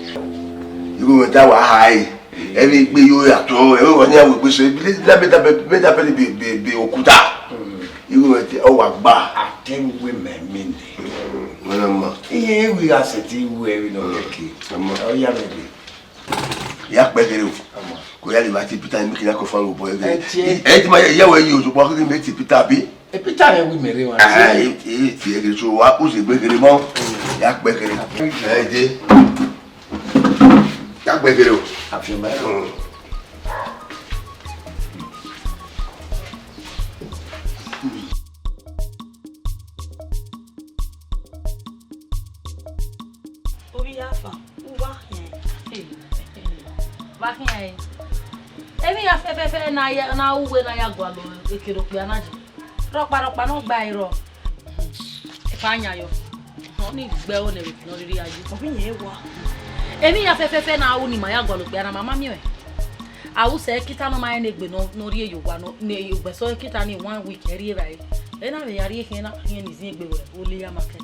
Igho mẹ ta wa ha, eh. Ẹ vbe gbe yo ya to, ẹ vbe wa ni a wo gbe so, bi la beta beta beta bi bi bi okuta. Hmm. Igho mẹ te, ọ wa gba. A te we mẹ mi ni. Wẹ na ma. Iye wi gha sẹtin wu ẹre nọ kẹkẹ. Ẹ ma. Ọ ya mẹ de. Ya kpẹ kere o. Ko ya le ba ti Peter ni kina ko fa wo boy. Ẹ tie. Ẹ ti ma ya wẹ yi o, sokpan kí mi ti Peter bi. E Peter rẹ wi mẹ rre wa. Ah, e, e ti ẹ kere so wa u se gbe kere mọ. Ya kpẹ kere. Ẹ je. Ya kpẹ kere o. Afiẹn ba. Mm. Ovbi ya fa, u wa khian. Vbe a khian ẹre? Emwi iran fẹfẹfẹ ne a ya, ne a ru uwẹ ne a ya gualọ ekere okpia na je. Rhọkpa rhọkpa ne ọ gba ẹre rrọọ. Epa yan yọ. Ọni gbe ẹro ne ẹvbo ne ọ rhirhi ya ye. Ovbi yan wa. Emwi iran fẹfẹfẹ ne a ru ne ima ya gualọ okpia na, ma ma miẹn ọẹn. A ru sẹ kita ne ọ ma rẹn ne egbe ne ọ, ne ọ rhie ye owa nọ, ne egbe sẹ kita ni one week ẹ rhie evbare. Ẹ na vbe ya rhie khian na, khian ni zin egbe wẹ, Ole ya market.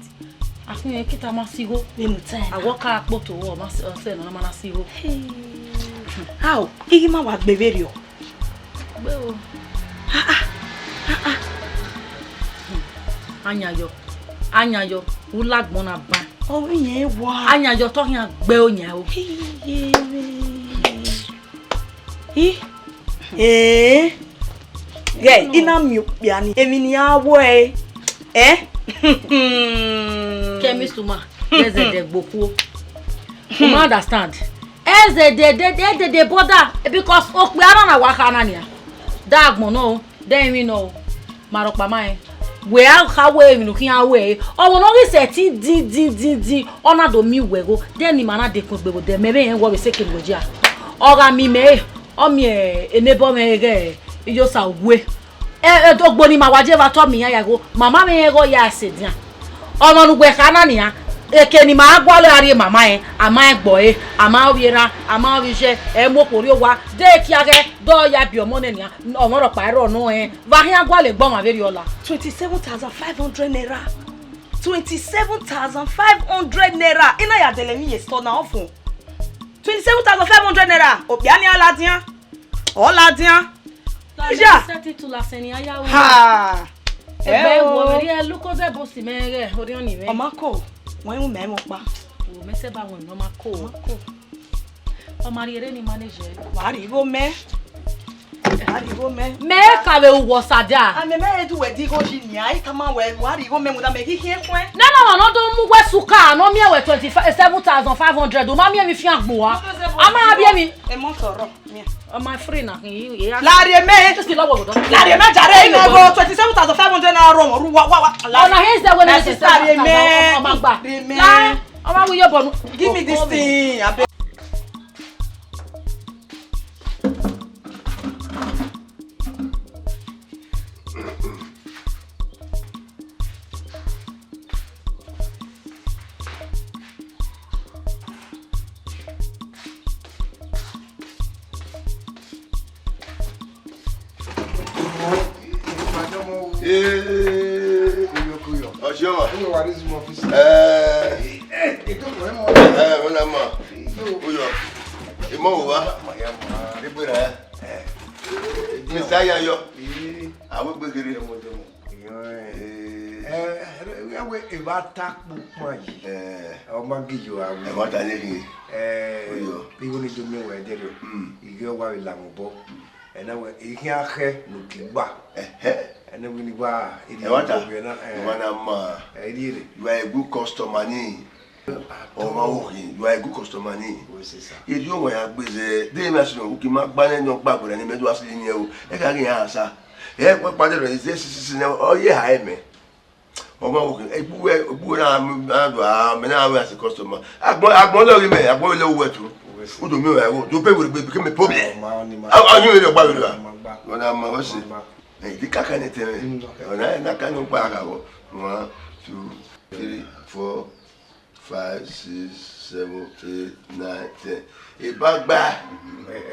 A khian kita ma si igho. Vbene u ta ẹn na. A wẹ ọ ka kpoto, ọ ma si, ọ sẹ nọ, ọ ma na si igho. Hey. Ao, I ghi ma wa gbe vberriọ. Gbe o. Ah, ah, ah, ah. Ayanyọ, ayanyọ, u la agbọn na ban. Ọ vbe yẹn wa. Ayanyọ, te ọ khian gbe oyan o. Hey, yeah, man. I? Eh? Ghẹ, I na miẹn okpia ni, emwi ne iran ru ẹre. Eh? Chemist woman, ẹzẹdẹ gbe okhuo. U ma understand. Ẹzẹdẹ, de, de, de, de bother, because okpia na na wa kha na nia. Da agbọn nọ o, da emwi nọ o. Ma rhọkpa ma rẹn. Wẹ a kha wẹ emwi ne u khian ru ẹre. Ọmwa ne ọ ghi sẹtin din, din, din, din, ọ na do miẹn uwẹ igho. De ne ima na dekun egbe vbe odẹ, mẹ vbe rẹn wẹ ọ vbe sẹ eke ne uwẹ jia. Ọ gha miẹn imẹ re, ọ miẹn enebọ mwẹ ghẹ iyosa uwe. Ẹ, ẹ, ogbo ni ma wa je vbe atọ miẹn iran ya igho, mama mwẹ rẹn igho ya ẹse dian. Ọmwa ne uwẹ kha na nian, eke ne ima gualọ a rhie mama rẹn, a ma rẹn gbe ọre, a ma ovbi erha, a ma ovbi iye, ẹ mu okhuo rrie owa, de kia ghẹ, de ọ ya biẹ ọmọ nẹ nian, ọmwa rhọkpa i rrọọ nọ rẹn, vbe a khian gualọ egbe ọmwa vberriọ la. Twenty-seven thousand five hundred naira. Twenty-seven thousand five hundred naira. I na ya dẹlẹ emwi ye store na ọfọn. Twenty-seven thousand five hundred naira. Okpia ni a ladian. Ọ ladian. Tọmẹ Aisha. Sẹtin tu la sẹn ni a ya ru. Ha. Ẹgbẹ ẹ wo o. Wẹ rhie luko zẹ bosi mẹ ghẹ, orhiọn ni mwẹ. Ọ ma ko, wẹ ru mẹ mọ kpa. Wo mẹ sẹ ba wẹ ne ọ ma ko. Ọ ma ko. Ọ ma rhie ere ni manage. Wa rhie igho mẹ. Wa rhie igho mẹ. Mẹ ka vbe ru wẹ Ọsa da. A mẹ mẹ du wẹ di igho yi nia, I tama wẹ, wa rhie igho mẹ, muda mẹ ghi khian khuẹn. Nene ọmwa ne ọ do mu wẹ suka, ne ọ miẹn wẹ twenty-seven thousand five hundred, u ma miẹn emwi fian gbe ua. A ma biẹ emwi. Emọ tọrọ. Ọ ma free na, he, he has. Larriẹ mẹ. Just love what we don. Larriẹ mẹ jare, I na go twenty-seven thousand five hundred naira run, ru wa, wa, wa. Ọna he zẹ wẹ na. My sister, larriẹ mẹ. Ọ ma gba. Larriẹ mẹ. La, ọ ma wi yo bọnu. Give me this thing, abeg. Ee. Ọchẹ ọma. Ee. Ee, ọ na ma. Uyọ. Imọ wo wa? Egbe ra ya. Mister Ayanyọ. Ee. Awe gbe kere. Ee. Ẹ, ẹ, ẹ, wẹ, ẹ vbe ta kpokpan yi. Ẹ. Ọ ma ghi yo aro. Ẹ ma ta ye ghi. Ẹ, Uyọ. Igho ne I do miẹn wẹ ẹdẹrriọ. Mm. I ghe ọ wa vbe la mwẹ obọ. Ẹ na wẹ, I khian khẹ ne u ke gba. Ẹhẹ. Ẹ na wẹ ne I wa, I rhie. Ẹ wa ta. Ẹ na, ẹ. Ẹ wa na ma. Ẹ, I rhie rre. You are a good customer ni. Ọmwa vbe okhin, you are a good customer ni. Wẹ sẹ sa. Erriọ ọmwa ya gbe zẹ, de emwi asi nọ, u ke ma gba nẹ, ne ọ gba gberra ne mẹ do a si yin o. Ẹ ka ghi yan sa. Ẹ kpakpa de rẹ, zẹ sisi nẹ, ọ ye ha ẹmẹ. Ọmwa vbe okhin, egbuwẹ, egbuwẹ na, na do a, mẹ na wẹ as a customer. Agbọn, agbọn lọ ghi mẹ, agbọn lọ wẹ tu. U do miẹn wẹ, u do pay wẹ gbe, become a problem. Ọ, ọ, you really gba wẹ ra. Ọ na ma wẹ si. Ẹ, di kaka ne tẹ mẹ. Ọ na, na ka no gba ka wọ. One, two, three, four. Five, six, seven, eight, nine, ten. Ibagba.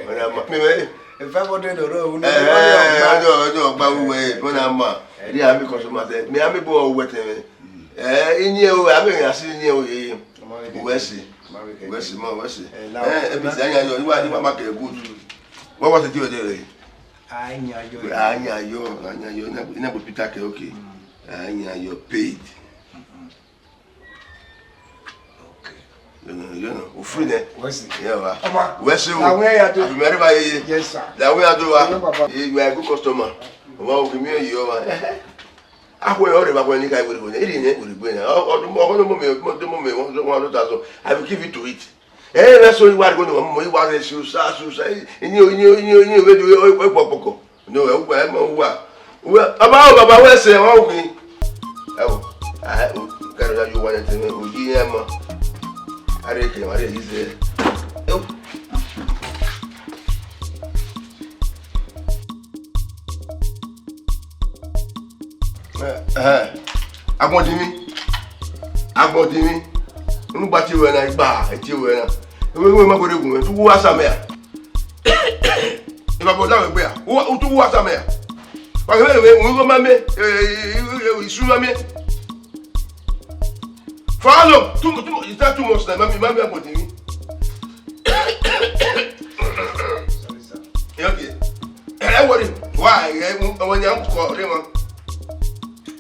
Ọna ma, mi mwẹ. Five hundred ọrọ, unu. Eh, ọjọ, ọjọ, ọgba uwe, ọna ma. Ri ami customer te, mi ami bo wẹ te mwẹ. Eh, ini o, ami ya si ini o ye. Uwe si. Uwe si, ma, uwe si. Eh, now, eh, ebi si anya yo, iwa, iwa ma ke good. What was it you were doing? Anya yo. Anya yo, anya yo, ina, ina bo Peter ke, okay. Anya yo paid. Okay. You know, you know, we free there. Where's it? Yeah, wa. Ọma. Where's it? That way I do. Abi meri ba ye. Yes, sir. That way I do, wa. Yeah, papa. You, you are a good customer. Ọma, o give me your, wa. Akwe ore ba kwe ni ka were kwe. Iri ne were kwe na. O, o, o, o, mo me, mo, mo me, one hundred thousand. I will give it to it. Eh, that's so you are going to, mo, you are a susa, susa. Ini, ini, ini, ini, we do, o, o, pokpoko. No, ẹ wẹ, ẹ mọ wẹ. Wẹ, ọba o, baba, wẹ sẹ, ọ wẹ. Ẹ wẹ, a, o, kẹrẹ ya yo wa nẹ tẹmẹ, o yi ẹ mọ. A rẹ kẹ, a rẹ yi zẹ. Ẹ wẹ. Ẹ, ẹ, agbọn di mi. Agbọn di mi. Unu gba tie wẹ na, igba, e tie wẹ na. Ewe, ewe ma gbere gun, tu wu asa mẹ a. Eva bọ da wẹ gbe a. U, u tu wu asa mẹ a. Wa ghe vbe, u igho ma mẹ, e, e, e, e, isu ma mẹ. For how long? Two, two, is that two months now? Mami, mami, agbọn di mi. Sorry, sir. Okay. Ẹ wọrẹ, wa, ẹ, ọmọ ni a mú kọ, ọdẹ mọ.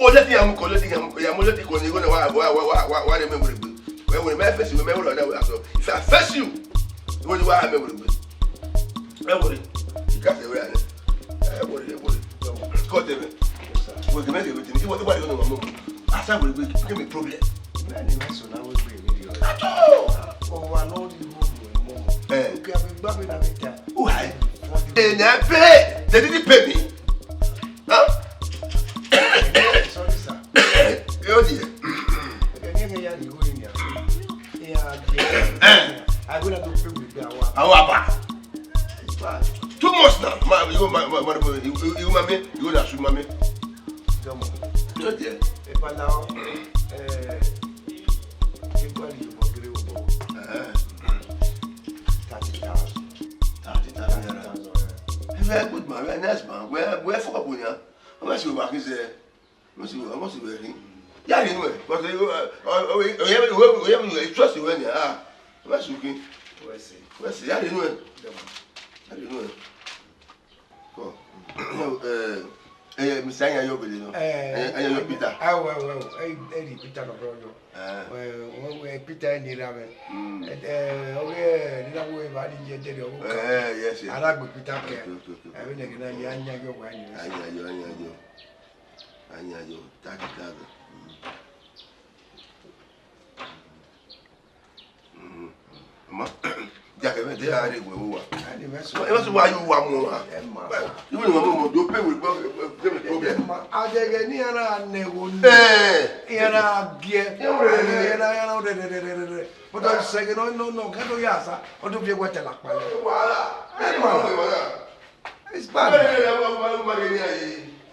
O leti ya mu kọ, leti ya mu kọ, ya mu leti kọ ni, igho na wa, wa, wa, wa, wa, wa re mẹ were gbe. Wẹ were, mẹ face you, mẹ were ọna wẹ asọ. If I face you, igho ni wa mẹ were gbe. Ẹ were, ika se were ane. Ẹ were, ẹ were. Kọ te mẹ. Wẹ gbe mẹ gbe tini, iwa, iwa igho na wa mu. Asa were gbe, give me problem. Mẹ ni mẹ so na wẹ gbe ni yo. Ato! O wa no di wo mo mo. Eh. Okay, I will back me na me time. Why? They never pay. They didn't pay me. Huh? Sorry, sir. Yo, dear. Okay, me, me, ya, you go in here. Yeah, yeah. I will not do with the hour. How about? Two months now. Ma, you, ma, ma, ma, you, you, you, mommy, you, that's you, mommy. Come on. Yo, dear. If I now, eh, if I leave, I'll give you, eh, thirty thousand. Thirty thousand naira. Thirty thousand, eh. Very good, man. Very nice, man. Where, where for Abuja? How much you work is there? How much you, how much you work? Yeah, you know it. But, uh, uh, uh, uh, uh, uh, uh, uh, trust you when you are. How much you can? Where's it? Where's it? Yeah, you know it. Come on. Yeah, you know it. Kọ. Eh, eh, Mister Anya yo bele no. Eh, Anya, Anya yo Peter. Ah, well, well, eh, eh, Peter no problem. Ah. Well, well, well, Peter ni ra me. Mm. Eh, eh, okay, ni na wo ba ni je de o. Eh, yes, yes. Ara gbe Peter ke. Okay, okay, okay, okay. Eh, we ne na ya Anya yo wa ni. Anya yo, Anya yo. Anya yo, thirty thousand. Mm. Mm. Ma, ya ke me de a re we wa. Ẹ ma sọ wa yo wa mu wa. Ẹ ma. Iwe ni wa mu mo do pe we gbo, pe we problem. Ẹ ma, a de ge ni ara ne wo ni. Eh. Ara gie. Ara, ara, ara, re, re, re, re, re. But I say, no, no, no, ka do ya sa. O do fi we te la pa. Wala. Ẹ ma. Wala. It's bad.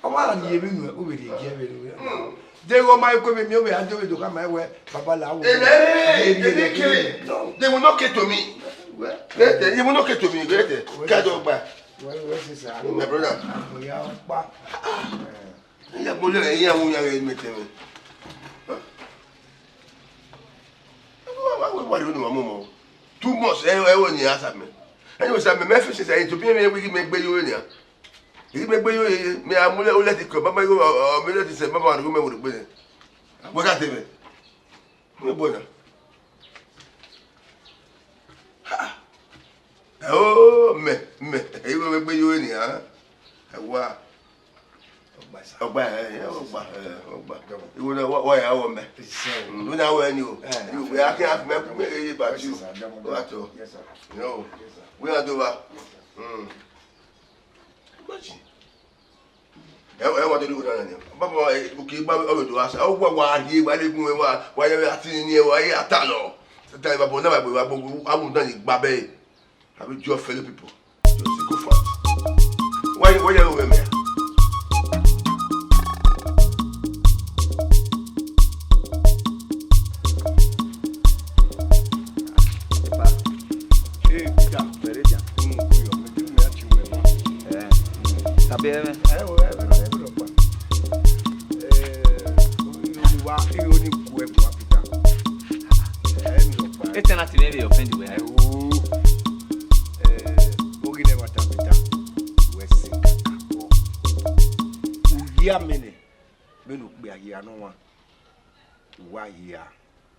Ọmọ ara ni yevbe inu, u vbe rhie gie vbe ru. Deghẹ ọ ma ku emwi miẹn, u vbe a do vbe do khama ẹwẹ, baba la wo. They will not get to me. Well, they will not get to me. Ka do gba. Well, well, sister. My brother. Oya pa. Ya mo le ya mo ya me tẹmẹ. Wa, wa, wa, wa, wa, wa, wa, wa, wa. Too much, ẹ, ẹ, wo ni a sa mẹ. Ẹ, wo sa mẹ, mẹ fi sẹsẹ, to bi mẹ, wi mẹ gbe yo ni a. Wi mẹ gbe yo, mẹ a mu lẹ, o lẹ ti kọ, ba ma yo, ọ, ọ, mẹ lẹ ti sẹ, ba ma ru mẹ wo gbe. Wa ka te mẹ. Mẹ bo na. Ha. Ẹ o, mẹ, mẹ, wi mẹ gbe yo ni a. Ẹ wa. Ọgba sa. Ọgba, ẹ, ẹ, ọgba, ẹ, ọgba. Iwo na wa, wa ya wọ mẹ. Ise. Mm, do na wẹ ni o. Eh, you, we are can have me, me, eh, but you. Yes, sir. What? Yes, sir. No. Yes, sir. We are do wa. Yes, sir. Mm. Imagine. Ẹ, ẹ wa do ni wo na ni. Baba, ẹ, o ki gba, o do wa sa. O wa, wa ye, wa le gun, wa, wa ye ati ni, wa ye ata lọ. Ta ba bo na, ba bo, wa bo, a mu na ni gba bẹ. Àbí your fellow people. Your sycophant. Why, why you over me? Offend wẹ. Ẹo, eh, oghi ne ẹmwata Peter, wẹ sẹ kakabọ. U hia mẹ nẹ, vbene okpia hia nọ ọmwa, u wa hia.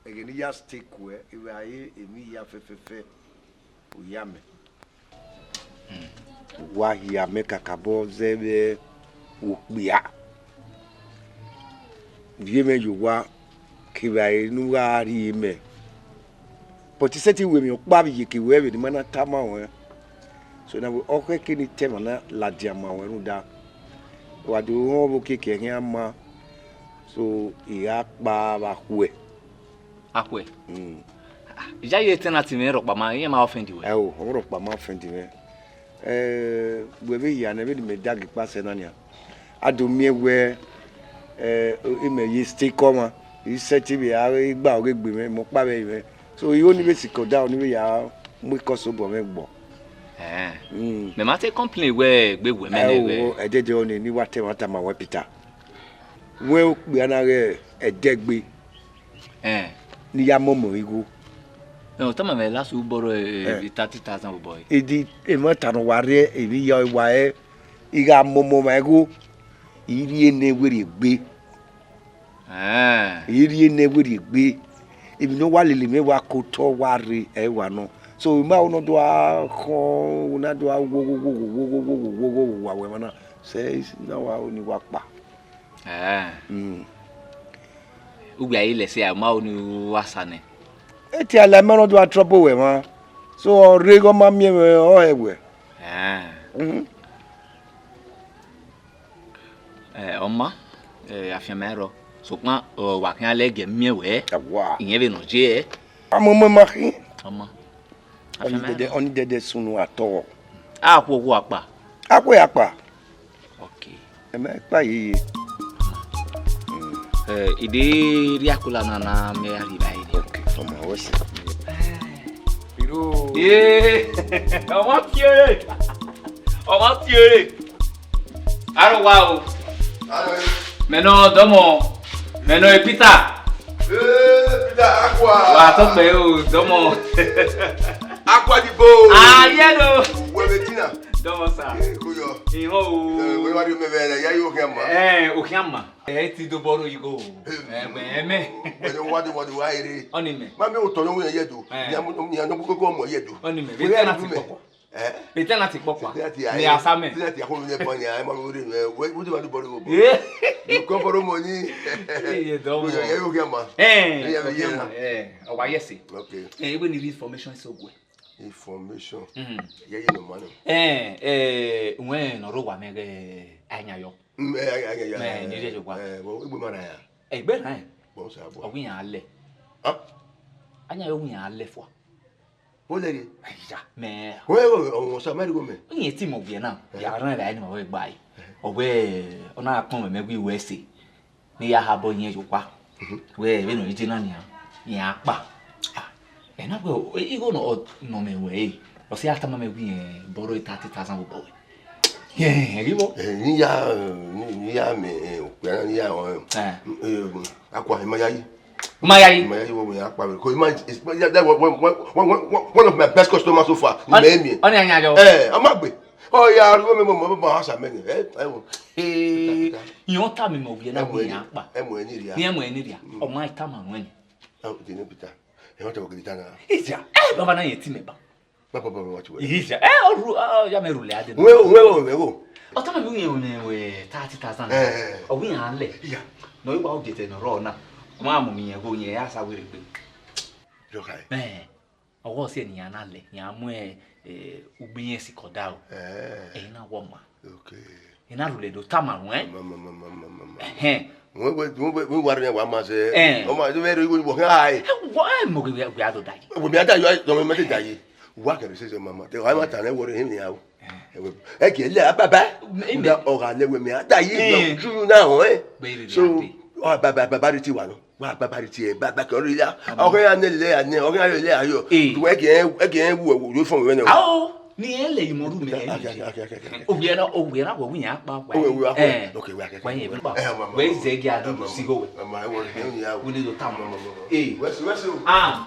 Ẹghẹ ne I ya stay kuẹ, evbare emwi hia fẹfẹfẹ, u hia mẹ. Wa hia mẹ kakabọ zẹ vbe okpia. Viẹ mwẹ ye owa kevbe aro ne u gha rhie mẹ. But I sẹtin wẹ emwi ọkpa vbe iyeke ruẹ vbe ne ima na tama ruẹ. So na wẹ ọ khẹke ne I ta ẹmwẹ na ladian ma ruẹ rhunmwuda wa do rẹn ọvbokiekie khian ma. So I gha kpa vbe akhuẹ. Akhuẹ. Mm. Iyayi tenant mwẹ rhọkpa ma, iran ma offend wẹ. Ẹo, ọ rhọkpa ma offend mwẹ. Eh, wẹ vbe hia nẹ, vbene imẹ dagi kpa sẹ na nian. A do miẹn wẹ, eh, imẹ ye stay kọ ọmwa, I sẹtin vbe a gba ọghe egbe mwẹ, mẹ ọkpa vbe ẹre mwẹ. So, I ho ni vbe sikẹ odaro ni vbe ya mu ikọsobọ mwẹ gbọ. Eh. Mm. Mẹ ma te complain wẹ egbe wẹ mẹ nẹ wẹ. Ẹo, ẹdẹdẹ ọnii ne I wa ta ẹmwata ma wẹ Peter. Wẹ okpia na ghẹ ẹdẹgbe. Eh. Ne I ya mọmọ igho. Eh, ọ tama mwẹ last u borrow, eh, thirty thousand vbe obọ ẹre. Edi emwata ne ọ wa rre emwi hia wa ẹre, I gha mọmọ mwa igho, I rhie nẹ werriegbe. Eh. I rhie nẹ werriegbe. Emwi ne ọ wa lele mwẹ wa ke otọ wa rre ẹre wa nọ. So, ima ro ne ọ do gha khọn, ne a do gha wo, wo, wo, wa wẹ emwa na. Sẹ, na wa ro ne I wa kpa. Eh. Mm. Ugbia i lẹ sẹ, a ma ro ne u wa sa nẹ. Etia la ima ne ọ do gha trouble wẹ mwa. So, ọ rre ighẹ ọ ma miẹn mwẹ, ọ hẹ wẹ. Eh. Mm. Eh, ọ ma, eh, afianma ẹrọ. Sokpan, ọ, wa khian lẹ gie miẹn wẹ. Awa. Iyẹn vbe ne ọ ye. Amọmọ ma khin. Ọ ma. Ọni dẹdẹ, ọni dẹdẹ sunu atọ. A khu okhuo akpa. A khu akpa. Ok. Ẹ ma kpa yeye. Eh, I de rhie akola na na mẹ a rhie ba ire. Ok, ọmọ wẹ sẹ. Iro. Ee, ọmọ tiere. Ọmọ tiere. Aro wa o. Aro. Mẹ nọ dọmọ. Mẹ nọ Peter. Ee, Peter, akua. Wa tọ pẹ o, dọmọ. Akua di bo. Ah, yeah, no. Wẹ vbe tina. Dọmọ sa. Ee, ko yọ. Ihọn o. Ee, wẹ wa ri mẹ vẹ, ya yo khian ma. Eh, o khian ma. Ẹ ti do bọrọ igho. Ẹgbẹ ẹmẹ. Wẹ wa do, wa do wa ere. Ọni mẹ. Ma mi o tọ yo yẹ do. Eh. Ni a mo, ni a no koko mo yẹ do. Ọni mẹ. Vbe tenant kpọkpọ. Eh? Vbe tenant kpọkpọ. Tenant aye. Ni a sa mẹ. Tenant aye ko ne bọ ni a ma wo re mẹ. Wẹ wo de wa do bọrọ igho bọ. Eh. You come borrow money. Iye dọmọ. Ko yọ, ya yo khian ma. Eh. Ya, ya, ya. Eh, ọ wa yẹ sẹ. Okay. Eh, even if information is so good. Information. Mm. Ye ye no mano. Eh, eh, wẹ ne ọ rre owa mwẹ ghe Ayanyọ. Mm, eh, eh, eh, eh, Mẹ eh, ni rre owa. Eh, well, we man ya. Egbe na. Bon, sa bo. Ọ wẹ iran lẹ. Ah? Ayanyọ wẹ iran lẹ fua. Wo lẹ re? Aya, mẹ. Wo, wo, wo, sa mẹ go mẹ. Iye ti mọ wiẹ na. Eh. Ya ran ra ni ma wẹ gba yi. Ọ wẹ, ọ na kpọn mẹ gui wẹ sẹ. Ne I ya ha bọ yẹn ye okpa. Mhm. Wẹ, vbene ọ ye na nian, iran kpa. Ah, ẹ na wẹ, igho nọ, nọ mẹ wẹ, ọ si a tama mẹ wẹ, iran borrow thirty thousand vbe obọ wẹ. Yẹn, ẹ ghi bọ. Eh, ne I ya, ne, ne I ya mẹ, eh, okpia na ne I ya rẹn. Eh. Eh, akua, I ma yayi. Ma yayi. I ma yayi, wẹ, wẹ, akpa vbe. 'Cause I ma, it's, yeah, that one, one, one, one, one, one of my best customers so far. Ni mẹ miẹn. Ọni Ayanyọ. Eh, ọ ma gbe. Ọ ya ru mẹ mọ, mọ, mọ, asa mẹ nẹ. Eh, eh, wo. Eh, Peter, Peter. Iran tama mẹ wẹ na wẹ iran kpa. Ẹ mu ẹni ria. Ni ẹ mu ẹni ria. Mm. Ọ ma tama ruẹ ni. Ah, de ne Peter. Ẹ ma tama gidi ta na. Ija. Eh, baba na yẹn ti mẹ ba. Ma baba mẹ wa tu wẹ. Ija. Eh, ọ ru, ọ ya mẹ ru lẹ ade. Wẹ, wẹ, wẹ, wẹ, wẹ. Ọ tama mi yẹn wẹ thirty thousand. Eh, eh. Ọ wẹ iran lẹ. Iya. Nọ iwa o de te nọ rọ na. Ọ ma mu mi yẹn go yẹn ya sa were gbe. Yo kai. Eh. Ọwọ sẹ ne iran na lẹ, iran mu, eh, ugbe iran sikẹ odaro. Eh. Ẹ na wọ ma. Okay. Ẹ na rhulẹ do tama ruẹn. Ma, ma, ma, ma, ma, ma, ma. Ẹhẹn. Wẹ, wẹ, wẹ, wẹ, wẹ wa rẹ wa ma sẹ. Eh. Ọ ma, wẹ rẹ wẹ, wẹ ha ẹ. Ẹ, wọ, ẹ, mọ gẹ, wẹ, wẹ a do da yi. Wẹ mi a da yi, ọ ma te da yi. Wa kẹrẹ sẹ sẹ ma ma. Te ọ ma ta nẹ wọ rẹ hẹ mi a o. Eh. Ẹ wẹ, ẹ kẹ lẹ a baba. Ẹ mẹ. Ọ gha lẹ wẹ mi a da yi. Eh. Ju na họn ẹ. Bẹ ẹ rẹ. So, ọ baba, baba rẹ ti wa nọ. Wa baba rẹ tie, baba kẹ ọ rre ya. Amen. Ọ ghe ya ne lele ya ne, ọ ghe ya lele ya yọ. Eh. Wẹ gẹ, ẹ gẹ wu wu fọn wẹ nẹ. Ao, ni ẹ lẹ imọ ru mẹ. Ake, ake, ake, ake, ake. Ovbi ẹre, ovbi ẹre wẹ wi yan kpa wa. Owe, owe, akpa. Eh. Okay, wẹ ake. Wa yan kpa. Eh, ma, ma, wẹ ma, ze gẹ a do ma, ma, si go wẹ. Ma, ma, ẹ wọ, ẹ ni ya. Wi ni do ta ma. Ma, ma, ma, ma. Eh. Wẹ si, wẹ si o. Ah.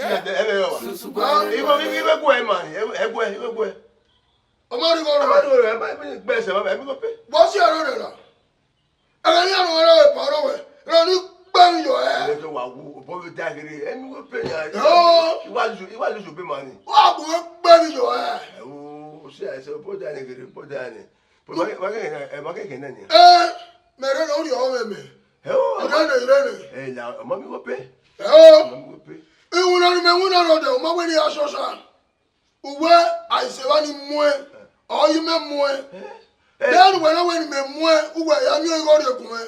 Next thing, ẹ vẹ wa. Igho, igho, igho guẹ ma, ẹ, ẹ guẹ, igho guẹ. Ọmọ rhie igho rẹ. Ọmọ rhie igho rẹ, ẹ ma, ẹ ma gbe ẹsẹ, ẹ ma, ẹ ma igho pe. Vbọ si ẹre rẹ ra? Ẹghẹ ne iran ne ọ rre pa ọrọre, iran ni gbe emwi yọ ẹ. Ẹ to wa wu, obọ vbe da ghere, ẹ ma igho pe ya. Yo. I wa lu, i wa lu be ma ni. Wa bu gbe emwi yọ ẹ. Ẹ wo, o si ẹsẹ, obọ da ni ghere, obọ da ni. But wa, wa ghe, ẹ, wa ghe nẹ ni. Ẹ, mẹ rẹ ne ọ rhie ọmwẹ mẹ. Ẹ o, Irene, Irene. Ẹ na, ọ ma mu igho pe. Ẹ o. Ọ ma mu igho pe. Iwinna ne imẹ winna rhọdẹ, ọ ma wẹ ne I ya sọsa. Uwẹ, aise evba ni muẹn, ọ yi mẹ muẹn. Ẹ. Then wẹ na wẹ ne imẹ muẹn, uwẹ ya miẹn igho rhie gun mwẹ.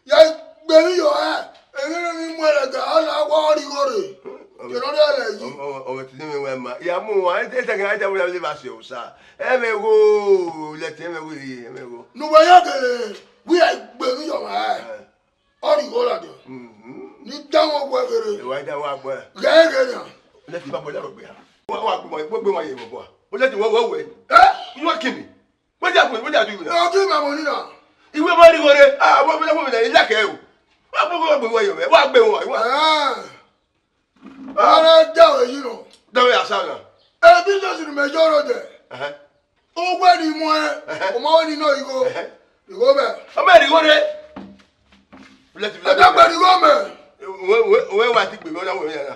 Ya gbe emwi yọ ẹ, emwi ne I muẹn rẹ ga, a na wa rhie igho rre. Ọ, ọ, Irene rẹ yi. Ọ, ọ, ọ, ọ, tini mwẹ wẹ ma. Ya mu wa, ẹ, ẹ, ẹ, ẹ, ẹ, ẹ, ẹ, ẹ, ẹ, ẹ, ẹ, ẹ, ẹ, ẹ, Ẹmwẹ igho, lẹtẹ ẹmwẹ igho, ẹmwẹ igho. Ne uwẹ ya gele, wẹ ya gbe emwi yọ mwa. Ẹ. Ọ rhie igho ladian. Mhm. Ne I danmwẹ uwẹ ghere. Ẹ wa danmwẹ uwẹ. Ghẹ ghe nian. Lẹtẹ I ba bọ ya gbe ha. Wa, wa gbe ma, gbe ma ye bọ bọ. Lẹtẹ wẹ, wẹ, wẹ. Ẹ? You wan kill me? Wetin happen? Wetin I do you now? Ọ ghi ma mọ ni na. Iwẹ ma rhie igho rre. Ah, wẹ, wẹ, wẹ, wẹ, I like you. Wa gbe, wa gbe, wa gbe, wa gbe, wa. Ẹ. Ara da wẹ yi nọ. Da wẹ asa na. Ẹ, business ni mẹ yọ rhọdẹ. Ẹhẹn. Uwẹ ni muẹn, ẹhẹn, ọ ma wẹ ne I nọ igho. Ẹhẹn. Igho mẹ. Ọ ma rhie igho rre. Let him, let him. Ẹ dagba ne igho mẹ. Wẹ, wẹ, wẹ wa ti gbe mẹ, ọ na wẹ mẹ ya na.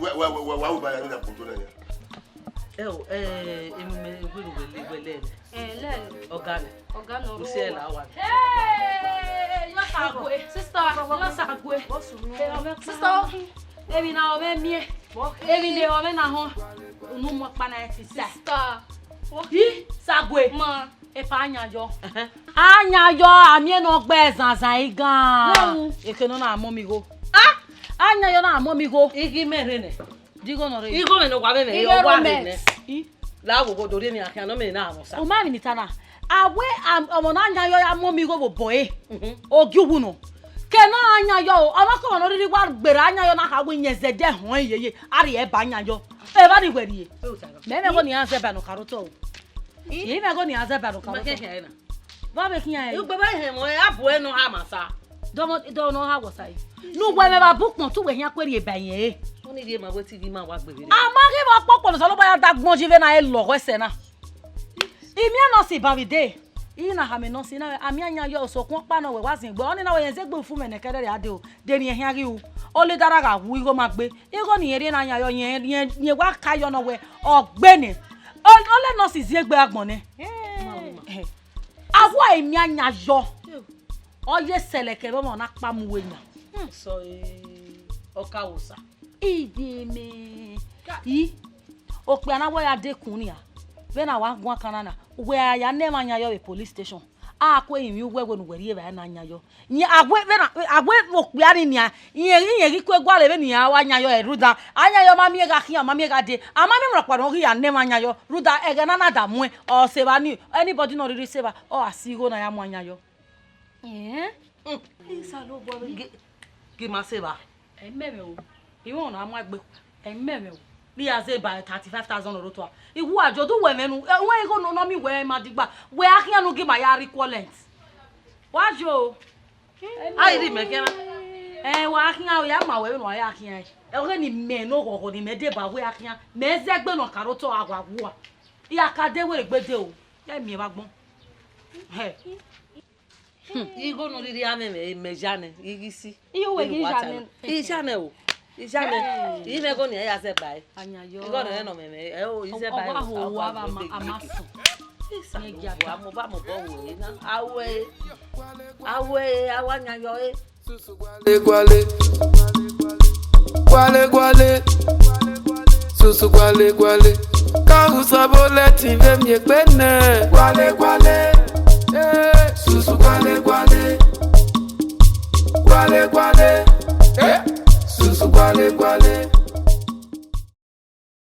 Wa, wa, wa, wa, wa, wa, ba ya ni na kpojo na ya. Ẹ o, ẹ, emwi mẹ wẹ ne uwẹ le, wẹ le nẹ. Ẹ, lẹ. Ọga nẹ. Ọga nọ. Usi ẹ la wa. Hey, yọ sa gue. Sister, yọ sa gue. Sister, emwi na ọ mwẹ miẹn. Emwi ne ọ mwẹ na họn. Unu mu ọkpa na ẹ ti sa. Sister. Yi, sa gue. Ma. Epa Ayanyọ. Ẹhẹn. Ayanyọ, a miẹn ne ọ gbe ẹzazan igan. Wẹwu. Eke nọ na mọ mi igho. Ah! Ayanyọ na mọ mi igho. Ighi mẹ rre nẹ. Digho nọ rre. Igho mẹ ne ọ wa vbe mẹ, igho ọ wa rre nẹ. Romex. I? La wo wo do rre ni akhian nọ mẹ na mọ sa. U ma emwi ne I ta na. A wẹ, am-, ọmọ ne Ayanyọ ya mọ mi igho vbe obọ ẹre. Mhm. Ogie uwu nọ. Ke nọ Ayanyọ o, ọmwa kọmọ ne ọ rhirhi wa gberra Ayanyọ na kha wẹ iyẹn zẹdẹ họn yeye, a rhie ba Ayanyọ. Evba ni wẹ rhie. Mẹ mẹ gho ne iran zẹ ba ne ọ kharotọ o. I? Mẹ gho ne iran zẹ ba ne ọ kharotọ. Vbe vbe khian ẹre? Ugbe vbe hẹ mọ, a bu ẹre nọ ha ma sa. Dọmọ, dọmọ nọ ha wọ sa yi. Ne uwẹ mwẹ vbe bukpọn, te uwẹ khian kue rhie ba irẹn ẹre. Ọ ni rhie ma wẹ te I ghi ma wa gbe vberriọ. A ma ghi vbe ọkpọkpọ ne Osanobua ya da gbọn yi vbe na, e lọghọ ẹsẹ na. I miẹn nurse ba vbe dee. I na khama nurse na wẹ, a miẹn Ayanyọ o, sokpan ọkpa nọ wẹ wa zin egbe. Ọnii na wẹ irẹn zẹ egbe ufumwẹ ne kẹrẹrẹ a dee o. De ne irẹn khian ghi ru. Ọ le da ra gha wu igho ma gbe. Igho ne irẹn rhie ne Ayanyọ, irẹn, irẹn, irẹn wa ka yọ nọ wẹ, ọ gbe nẹ. Ọ, ọ lẹ nurse zin egbe agbọn nẹ. Hey. A wa miẹn Ayanyọ. Ọ ye sẹlẹ kẹ vbe ọmọ na kpa mu uwu yan. Hmm, sorry. Ọ ka wo sa. Idin mẹ. Ka- I, okpia na wẹ ya dekun nia. Vbene a wa guan kan na na, wẹ a ya ne emwa Ayanyọ vbe police station. A ku emwi uwẹ wẹ ne uwẹ rhie evbare ne Ayanyọ. Yẹn a wẹ vbene, a wẹ okpia ni nia, irẹn, irẹn ghi kue gualọ vbene iran wa Ayanyọ ẹre rhunmwuda. Ayanyọ ma miẹn gha khian, ma miẹn gha dee. A ma miẹn emwi ọkpa ne ọ ghi ya ne emwa Ayanyọ rhunmwuda. Ẹghẹ na na da muẹn, ọ sẹ evba ni, anybody ne ọ rhirhi sẹ evba, ọ gha si igho ne a ya mu Ayanyọ. Ẹn? Mm. Osanobua vbe gi-, gi ma sẹ evba. Ẹmẹmẹ o. I mwẹ ọna mu egbe. Ẹmẹmẹ o. Ne I ya zẹ ba thirty five thousand oro tua. I wu ajo du wẹ mwẹ nu. Ẹ, wẹ igho nọ, nọ miẹn wẹ ma digba. Wẹ a khian nu gi ma ya rhie equivalent. Wa yo. A i rhie mẹ khian na. Ẹ, wa khian o, ya ma wẹ vbene wa ya khian. Ẹ, ọghe ne imẹ ne oghọghọ ne imẹ deba wẹ a khian. Mẹ zẹ egbe ne ọ karo otọ a wa wua. I ya ka de wẹ egbe de o. Ya miẹn vbe agbọn. Hẹ. Hmm. Igho ne u rhirhi a mwẹ mwẹ, mẹ ya nẹ, I ghi si. Iyo, wẹ ghi ya nẹ. I ya nẹ o. I ya nẹ. Hey. I mwẹ igho ne I ya zẹ ba ẹre. Ayanyọ. Igho ne ọ mwẹ mwẹ, ẹ o, I zẹ ba ẹre. Ọ wa ho, ọ wa ba ma, a ma sọn. Isa, ne gia ta. Mo ba mo bọ wo na. Awe. Awe, awa Ayanyọ e. Guale, guale. Guale, guale. Susu guale, guale. Ka hu sabo lẹtin vbe miẹn egbe nẹ. Guale, guale. Eh, susu guale, guale. Guale, guale. Eh, susu guale, guale.